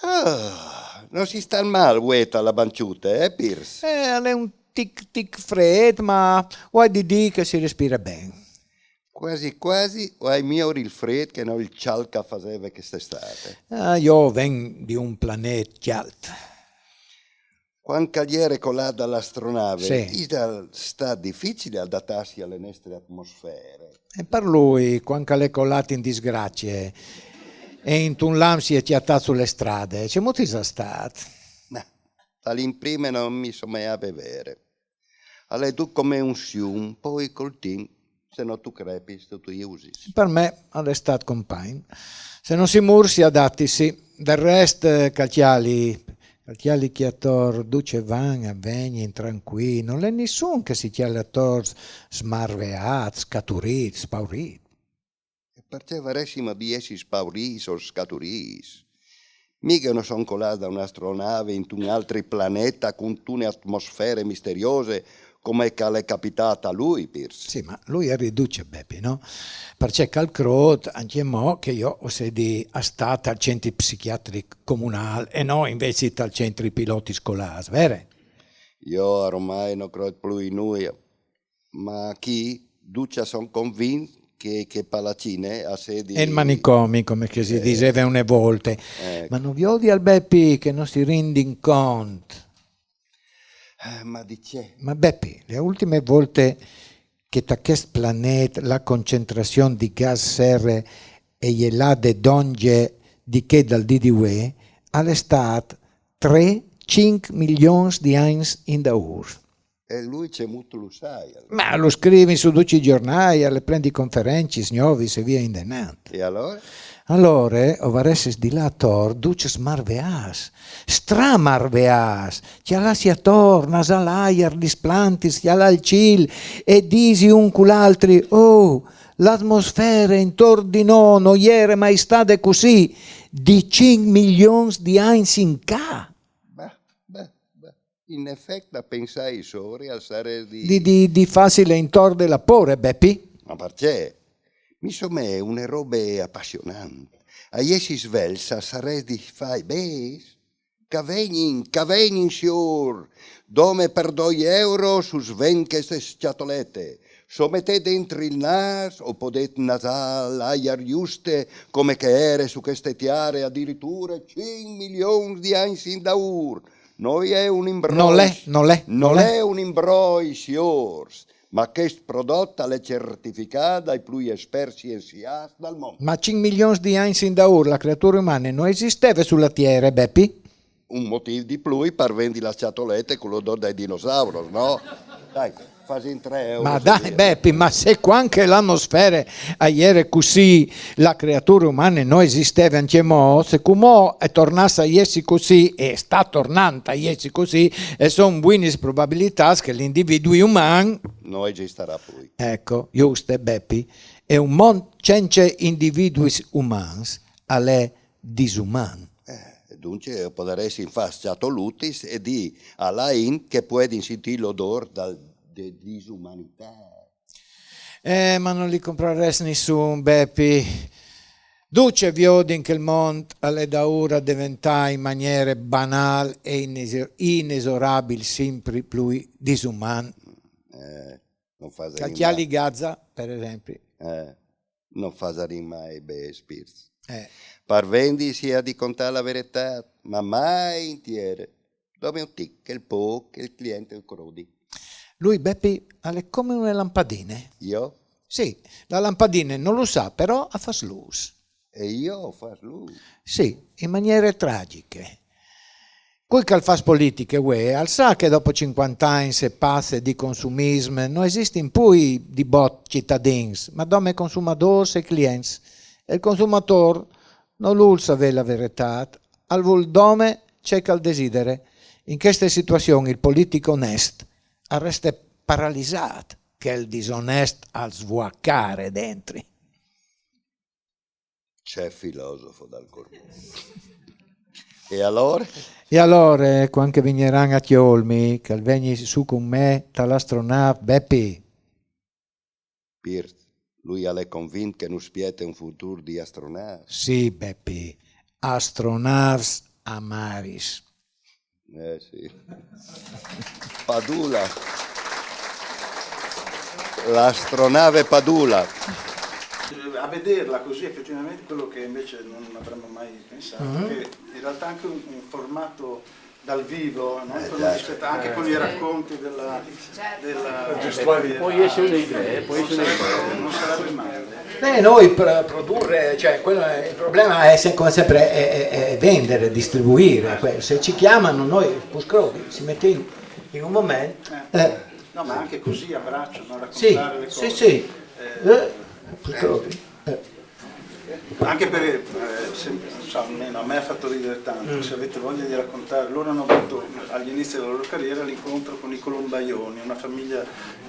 Ah, no si sta mâl vuê ta la bancjute, eh, Pirs? Eh, al è un tic tic frêt, ma o ai di dî che si respire ben. Cuasi cuasi o ai miôr il frêt che no il cjalt che al faseve cheste estât. Ah, jo o ven di un planet cjalt. Cuant che al jere colât da la astronâf, Sì. Isal stât dificil adatâsi a la nestre atmosfere. E par lui, cuant che al è colât in disgracie e intun lamp si è cjatât su la strade, cemût isal stât? Ma, tal imprime no mi someave vere. Al è dûr come un sium, po cul timp, se no tu crepis, tu ti jusis. Par me al è stât compagn. Se no si mûr, si adatisi. Dal rest, eh, che al cjali, che al cjali chi ator ducj a van, a vegnin trancuîi, nol è nissun che si cjale ator smarveât, scaturît, spaurît. E parcè varessim di jessi spaurîts o scaturîts? Mighe no son colâts da une astronâf intun altri planet cuntune atmosfere misteriose, come che al è capitât a lui, Pirs. Sì, ma lui al riduce, Bepi, no? Parcè che al crôt, ancjemò, che jo o sedi a stâ tal centri psichiatric comunâl e no invezit tal centri pilots scolârs, vere? Jo ormai no crôt plui in nuie, ma chi ducj a son convints che, che Palacine a sedi... E il manicomi, come che si diseve une volte. Eh, Ma no viodial, Bepi, che no si rindin cont? Eh, ma di ce? Ma Bepi, la ultime volte che ta chest planet la concentrazion di gas sere e je lade dongje di chê dal dì di vuê, al è stât trê, cinc milions di agns indaûr. E lui cemût lu saial? Ma lu scrivin su ducj i gjornâi, al è plen di conferencis, gnovis e vie indenant. E alore? Alore o varessis di lâ ator ducj smarveâts, stramarveâts, cjalâsi ator, nasâ l'aiar, lis plantis, cjalâ il cîl e dîsi un cul altri: «Oh, la atmosfere intor di nô no jere mai stade cussì di cinc milions di agns in ca.» Bah, bah, bah. In efet, a pensâi sore al sarès di... Di, di, di fâsi intor de la pôre, Bepi? Ma parcè? Mi somee une robe apassionant. A jessi svelts al sarès di fâi: «Vês? Ch'a vegnin, ch'a vegnin, siôr! Dome par doi euros us vent cheste scjatolete. S'o metêt dentri il nâs, o podêt nasâ l'aiar juste come che e jere su cheste tiare adiriture cinc milions di agns indaûr.» No è un imbroi. Non l'è, non l'è, Non non l'è. è un imbroi, siors, ma chest prodot al è certificât dai plui esperts sienziâts dal mont. Ma cinc milions di agns indaûr la creature umane no esisteve su la Tiere, Bepi? Un motîf di plui par vendi la scjatolete cul odôr dai dinosauros, no? Dai, fasìn trê euros. Ma dai, Bepi, ma se cuant che la atmosfere e jere cussì, la creature umane no esisteve ancjemò, se cumò e tornàs a jessi cussì, e e sta tornant a jessi cussì, e a son buinis probabilitâts che l'individui uman... No esistarà plui. Eco, juste, Bepi. E un mont cence individuis umans al è disuman. Eh, duncje, o podaressin fâ scjatolutis e dî a la int che a puedin sintî l'odôr dal, de disumanitât. Eh, ma no li comprarès nissun, Bepi. Ducj a viodin che il mont al è daûr a deventâ in maniere banâl e ines-, inesorabil simpri plui disuman. Eh, no fasarìn Calcjâ mai, li Gaza, par esempli. eh, no fasarìn mai ben, spirts. Eh. Par vendi si à di contâ la veretât, ma mai intiere. Dome un tic, chel pôc che il client al crodi. Lui, Bepi, al è come une lampadine. Jo? Sì, la lampadine no lu sa, però a fâs lûs. E jo o fâs lûs. Sì, in maniere tragjiche. Cui che al fâs politiche vuê al sa che dopo cincuante agns e passe di consumism no esistin plui di bot citadins, ma dome consumadôrs e clients. E il consumadôr no vûl savê la veretât, al vûl dome ce che al desidere. In cheste situazion il politic onest al reste paralisât che il disonest al svuacare dentri. Ce filosofo dal Corbuto. E alore? E alore, cuant che vignaran a cjolmi, che al vegni sù cun me ta l'astronâf, Bepi. Pirt, lui al è convint che nus spiete un futûr di astronâfs. Sì, Bepi, astronâfs amaris. Eh sì. Padula. L'astronave Padula. A vederla così effettivamente, quello che invece non avremmo mai pensato, che in realtà anche un, un formato dal vivo, no? Come rispetto anche con i racconti della, della Può essere un'idea, può essere un'idea. Non sarebbe male. Beh, noi pr- produrre, cioè, quello è- il problema è se- come sempre è, è- è vendere, distribuire. Que- Se ci chiamano, noi, Puscrovi, si mette in, in un momento. Eh, No, ma anche così a braccio, no? Sì, Raccontare le cose. Sì, sì. Eh, Puscrovi. Eh. Anche perché, eh, se- non so, almeno a me ha fatto ridere tanto, se avete voglia di raccontare, loro hanno avuto all'inizio della loro carriera l'incontro con i Colombaioni, una famiglia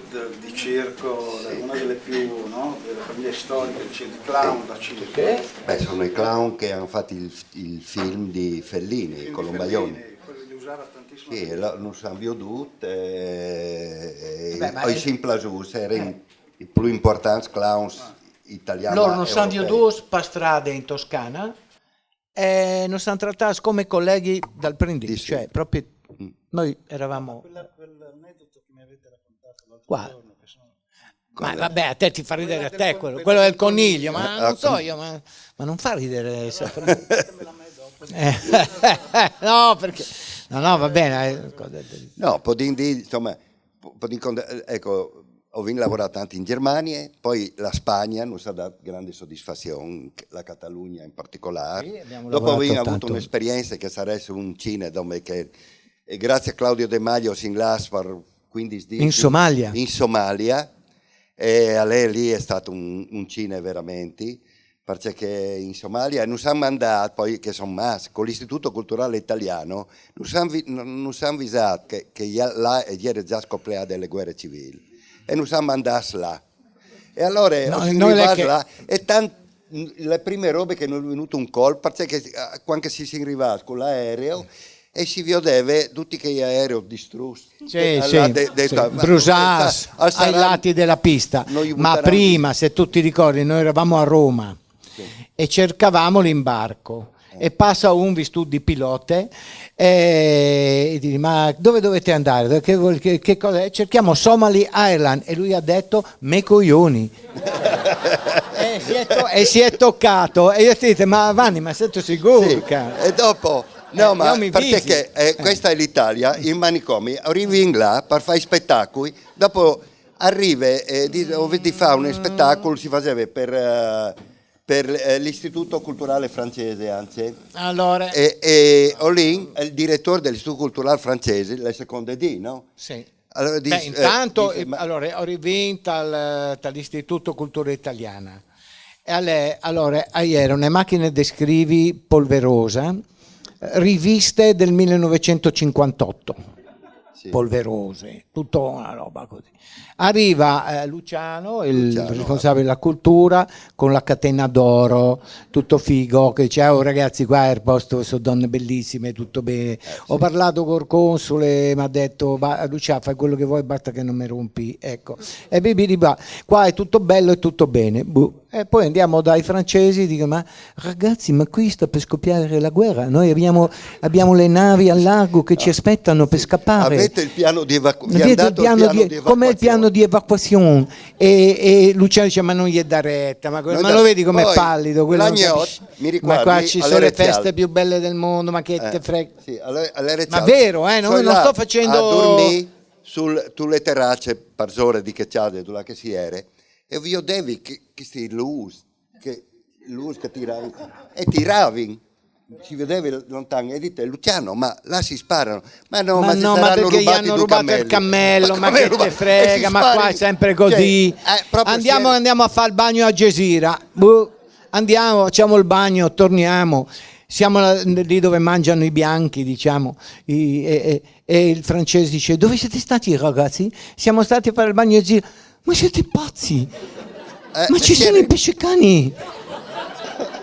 de- di circo, una delle più, no? Delle famiglie storiche, cioè, di clown da circo. Beh, sono i clown che hanno fatto il, il film di Fellini, Quindi Colombaioni. Fellini, quello li usava tantissimo. Sì, e lo- nus àn viodût, eh, e Beh, ma o è- sin plasûts, erin i plui impuartants clowns italians. Loro nus àn viodûts par strade in Toscana e nus àn tratâts come coleghi dal primo dì, Di sì. Cioè, proprio noi eravamo... Quella- quell'aneddoto che mi avete raccontato l'altro Qua. Giorno, che sono Ma vabbè, a te ti fa ridere a te quello, quello del coniglio, ma Eh, non eh, so io, ma, ma non fa ridere, Safran. Eh, no, perché... No, no, va bene. Eh, cosa- No, podìn dî, insomma, po- podìn cont- eh, ecco, o vin lavorât tant in Germanie, poi la Spagna nus à dât grande sodisfazion, la Catalogna in particolare. Sì, abbiamo Dopo lavorato o vin avût tanto. Un'esperienze che sarès un cine, dome che, e grazie a Claudio De Maglio o sin lâts par cuindis dîs In Somalia. In Somalia, e a lei lì è stato un, un cine veramente, perché in Somalia nus àn mandât, poi che son mats, con l'Istituto Culturale Italiano, nus àn vi- nus àn visât che, che là e jere za scopleade la vuere civile, e nus àn mandâts là. E alore No, o sin no, l'è rivâts che- là, e tant, la prime robe che nus è vignût un colp, perché che, eh, cuant che si sin rivâts cun l'aereo, e si viodeve ducj chei aerei distruts. Sì, Al- sì, al- de- de- sì, al- brusâts, al- al- ai lati della pista. noi Ma butaran- prima, se tu ti ricordi, noi eravamo a Roma e cercavamo l'imbarco. E passa un vistût di pilote e dice: "Ma dove dovete andare? Che, che- che cosa è?" "Cerchiamo Somali Airline." E lui ha detto: "Me coglioni." E si è to- e si è toccato. E io ti dico: "Ma Vanni, ma sei sicuro?" Sì, Ca-?" e dopo, No, Eh, ma io mi perché visi. Che, eh, questa è l'Italia, i manicomi, arrivi in là per fare i spettacoli, dopo arrive e dice, "Oh, vedi, fa un spettacolo", si faceva per, eh, per eh, l'Istituto Culturale Francese, anzi. Allora, E, e Olin è il direttore dell'Istituto Culturale Francese, le seconde D, no? sì. Allora dice, Beh, intanto, eh, dice, ma- allora, ho rivinto al, dall'Istituto Cultura Italiana. E alle, allora, ieri una macchina di scrivi polverosa, eh, riviste del millenovecentocinquantotto, polverose, tutta una roba così. Arriva eh, Luciano, il Luciano. responsabile della cultura, con la catena d'oro, tutto figo, che dice: "Oh, ragazzi, qua è il posto, sono donne bellissime, tutto bene." Ho parlato col console, mi ha detto: "Ba- Lucia, fai quello che vuoi, basta che non mi rompi." Ecco. E bibidi ba, qua è tutto bello e tutto bene. Boh. E poi andiamo dai francesi, dico: "Ma ragazzi, ma qui sta per scoppiare la guerra, noi abbiamo, abbiamo le navi al largo che ci aspettano per scappare." Avete il piano di evacuazione? Avete il piano di, come il piano di evacuazione? E, e Luciano dice: "Ma non gli dà retta, ma, ma lo vedi com'è pallido?" Quello non capisce. Ma qua ci sono le feste più belle del mondo, ma che te frega. Sì, allora, allora Ma vero, eh, non, non sto facendo... A dormire sul, sulle terrazze, per ore di che c'è, là che si era, e vedevi che, che sti lus, che lus che tiravi, e tiravi, si vedeva lontano, e dite: "Luciano, ma là si sparano." "Ma no, ma, ma si no, ma saranno perché gli rubati hanno due rubato il cammelli." Cammello, ma Come che ruba- te frega, e si ma qua spara- è sempre cioè, così. Eh, proprio Andiamo, sì. Andiamo a fare il bagno a Gesira. Boh. Andiamo, facciamo il bagno, torniamo. Siamo là- lì dove mangiano i bianchi, diciamo. I- e, e- e il francese dice: "Dove siete stati, ragazzi?" "Siamo stati a fare il bagno a Gesira." "Ma siete pazzi? Eh, Ma ci sì, sono i sì. Pescecani!"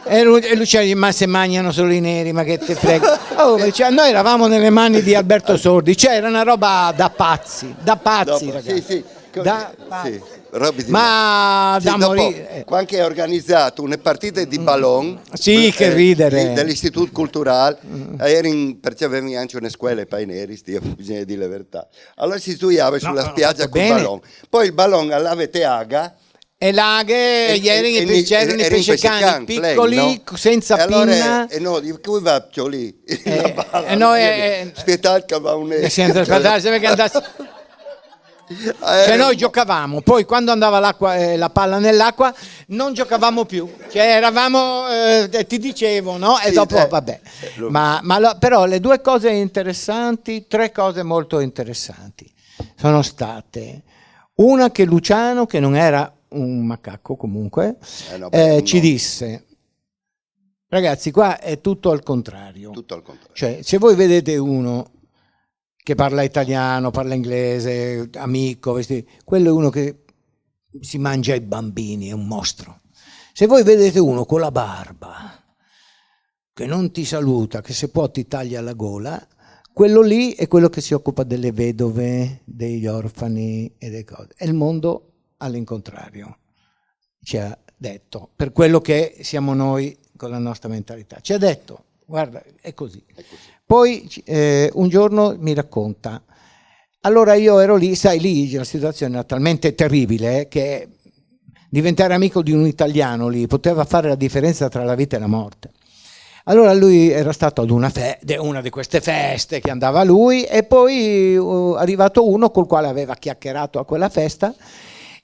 E lui, e lui dice: "Ma se mangiano solo i neri, ma che te frega?" Oh, dice, noi eravamo nelle mani di Alberto Sordi, cioè era una roba da pazzi, da pazzi, Dopo, ragazzi. Sì, sì. Da Sì, pazzi. Roby di Ma Sì, da dopo, morire. Quando che ha organizzato una partita di ballon, Sì, che ridere. Dell'Istituto Culturale, ieri in- perché avevi anche una scuola per i neri, bisogna dire la verità. Allora si studiava sulla No, no, spiaggia fatto con il bene. Ballon. Poi il ballon l'aveva te aga. E laghe, E- ieri e- i- e- c'erano i era in pescecani pescecani, piccoli, pleni, no? Senza E allora, pinna. E no, di cui va lì? Eh, eh, no, eh, eh, Spietate che va un... Senza aspettarsi perché andassi... Eh, Cioè noi giocavamo, poi quando andava l'acqua, eh, la palla nell'acqua non giocavamo più, cioè eravamo, eh, ti dicevo, no? E Sì, dopo, eh, vabbè. lo- Ma, ma lo- però le due cose interessanti, tre cose molto interessanti sono state una, che Luciano, che non era un macaco comunque, Eh, no, eh, perché ci no. Disse: "Ragazzi, qua è tutto al contrario." Tutto al contrario. Cioè, se voi vedete uno che parla italiano, parla inglese, amico, vesti- quello è uno che si mangia i bambini, è un mostro. Se voi vedete uno con la barba, che non ti saluta, che se può ti taglia la gola, quello lì è quello che si occupa delle vedove, degli orfani e delle cose. È il mondo all'incontrario, ci ha detto, per quello che siamo noi con la nostra mentalità. Ci ha detto: "Guarda, è così." Poi eh, un giorno mi racconta: "Allora io ero lì, sai, lì la situazione era talmente terribile che diventare amico di un italiano lì poteva fare la differenza tra la vita e la morte." Allora lui era stato ad una, fe- de- una di queste feste che andava lui, e poi uh, è arrivato uno col quale aveva chiacchierato a quella festa.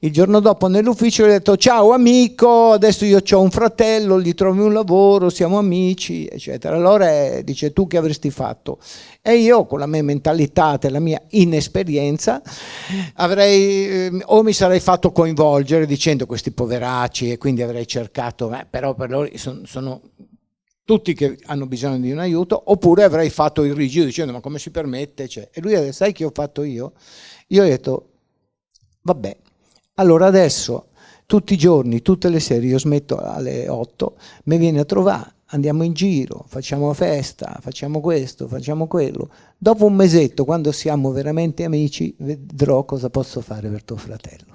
Il giorno dopo nell'ufficio gli ha detto: "Ciao amico, adesso io ho un fratello, gli trovi un lavoro, siamo amici, eccetera." Allora eh, dice: "Tu che avresti fatto?" E io, con la mia mentalità e la mia inesperienza, avrei ehm, o mi sarei fatto coinvolgere dicendo: "Questi poveracci", e quindi avrei cercato, eh, però per loro son- sono tutti che hanno bisogno di un aiuto, oppure avrei fatto il rigido dicendo: "Ma come si permette?" Cioè, e lui ha detto: "Sai che ho fatto io?" Io ho detto: "Vabbè, allora adesso tutti i giorni, tutte le sere io smetto alle otto, mi viene a trovare, andiamo in giro, facciamo festa, facciamo questo, facciamo quello. Dopo un mesetto, quando siamo veramente amici, vedrò cosa posso fare per tuo fratello."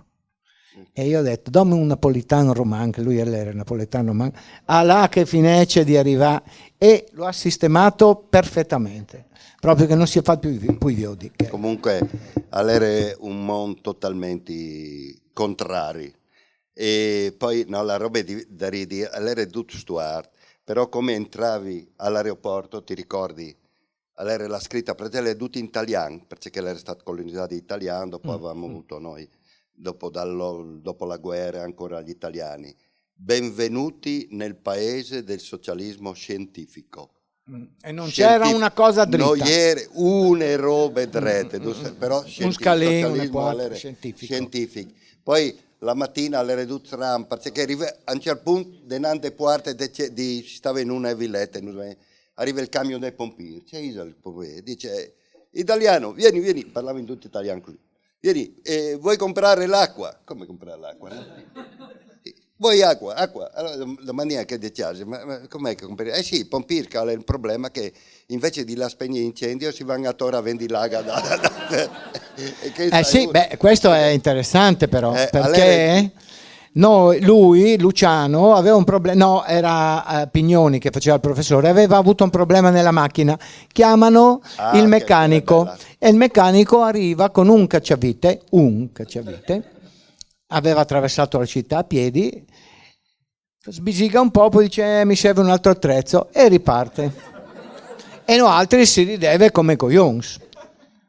E io ho detto: "Dammi un napolitano romano", che lui era napoletano romano, "a là che finisce di arrivare", e lo ha sistemato perfettamente, proprio che non si fa più, più i viodi. Comunque, allora è un mondo totalmente contrario. E poi, no, la roba è di, da ridere, allora è tutto stuart, però come entravi all'aeroporto, ti ricordi? Allora la scritta, perché l'è tutta in italiano, perché l'era stato colonizzato in italiano, dopo Mm, avevamo mm. avuto noi, dopo, dallo- dopo la guerra ancora gli italiani. Benvenuti nel paese del socialismo scientifico. Mm, e non Scientifico. C'era una cosa dritta. Non c'era una roba dritta, Mm, giusto? mm, Però un scalino, socialismo una quarta, allora scientifico. Scientifico. Poi la mattina all'era tutto strambo, perché arriva, a un certo punto, denanti alle porte de, di, si stava in una villetta, in una- arriva il camion dei pompieri, c'è Isa il pompiere, dice: "Italiano, vieni, vieni", parlava in tutto italiano così. "Vieni, eh, vuoi comprare l'acqua?" "Come comprare l'acqua?" No? "Vuoi acqua?" "Acqua." Allora dom- domani anche di chiesa, ma, ma com'è che compri? Eh sì, i pompieri che hanno il problema che invece di la spegne l'incendio si vanno attorno a vendere l'acqua. Da, da, da, e che Eh sì, sta- beh, questo è interessante però, Eh, perché allora- no, lui, Luciano, aveva un problema, no, era eh, Pignoni che faceva il professore, aveva avuto un problema nella macchina. Chiamano Ah, il che meccanico bella. E il meccanico arriva con un cacciavite, un cacciavite, aveva attraversato la città a piedi, sbisiga un po', poi dice: "Eh, mi serve un altro attrezzo", e riparte. E noi altri si rideva come coglions.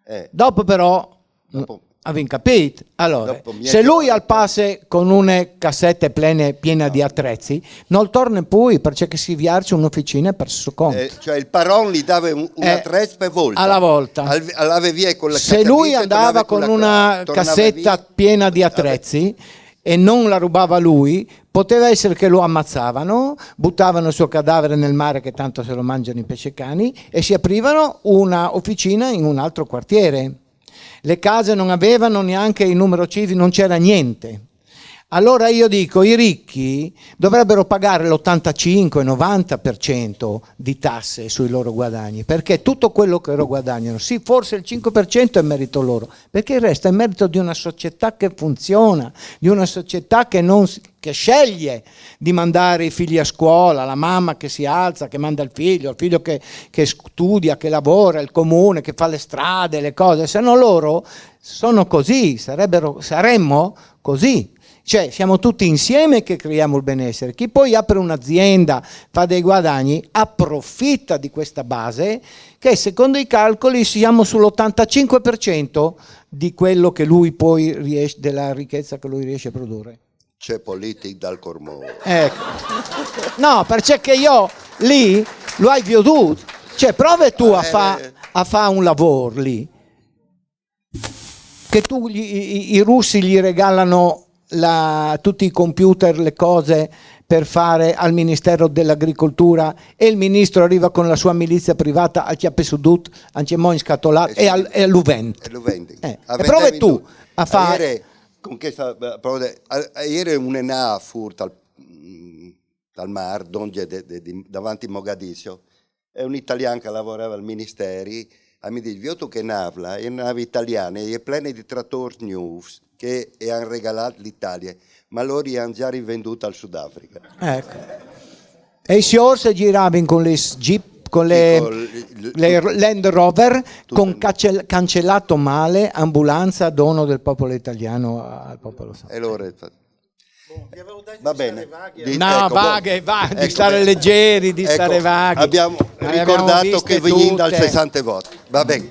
Eh, Dopo però, Dopo- avete capito? Allora, Dopo mi se è lui chiaro. Al passe con una cassetta piena, piena di attrezzi, non torna più perché si viarce un'officina per suo conto. Eh, cioè il paron gli dava un, un Eh, attrezzo per volta. Alla volta. Al- Andava via con la Se lui cacciavite, andava tornava con la- una tornava cassetta via. Piena di Vabbè. Attrezzi e non la rubava lui, poteva essere che lo ammazzavano, buttavano il suo cadavere nel mare che tanto se lo mangiano i pescecani e si aprivano una officina in un altro quartiere. Le case non avevano neanche il numero civico, non c'era niente. Allora io dico, i ricchi dovrebbero pagare l'ottantacinque-novanta per cento di tasse sui loro guadagni, perché tutto quello che loro guadagnano, sì, forse il cinque per cento è merito loro, perché il resto è merito di una società che funziona, di una società che, non, che sceglie di mandare i figli a scuola, la mamma che si alza, che manda il figlio, il figlio che, che studia, che lavora, il comune che fa le strade, le cose, se no loro sono così, sarebbero, saremmo così. Cioè, siamo tutti insieme che creiamo il benessere. Chi poi apre un'azienda, fa dei guadagni, approfitta di questa base che secondo i calcoli siamo sull'ottantacinque per cento di quello che lui poi riesce, della ricchezza che lui riesce a produrre. C'è politic dal Cormò. Ecco. No, perché che io lì lo hai viodut. Cioè, prove tu a Eh, fare eh. a fa un lavoro lì. Che tu gli- i, i- i russi gli regalano la- tutti i computer, le cose per fare al Ministero dell'Agricoltura e il ministro arriva con la sua milizia privata a chiappe su dut, anche mo in scatolat Eh, e, al, e lo vend. E lo vendi. Eh, A e prove vendere tu a fare... Ieri, con questa, eh, prova de- a- ieri una fur dal, mm, dal mar, donde de- de- di- davanti a Mogadiscio, è un italiano che lavorava al ministeri, e mi dice: "Vio tu che navla, è una nave italiana, è piena di trattori news che e hanno regalato l'Italia, ma loro li hanno già rivenduti al Sudafrica." Ecco. E i signori se giravano con le jeep, con le, Sì, con il- le Land Rover tutto con il- cancel- cancellato male, ambulanza, dono del popolo italiano al popolo sardo. E allora fa- Vi avevo detto Va di bene. stare vaghi, Di- No, ecco, vaghe, boh. va, di Ecco, stare bene. Leggeri, di Ecco, stare vaghi. Abbiamo Ma le abbiamo ricordato viste che venendo dal tutte. sessanta volte. Va bene.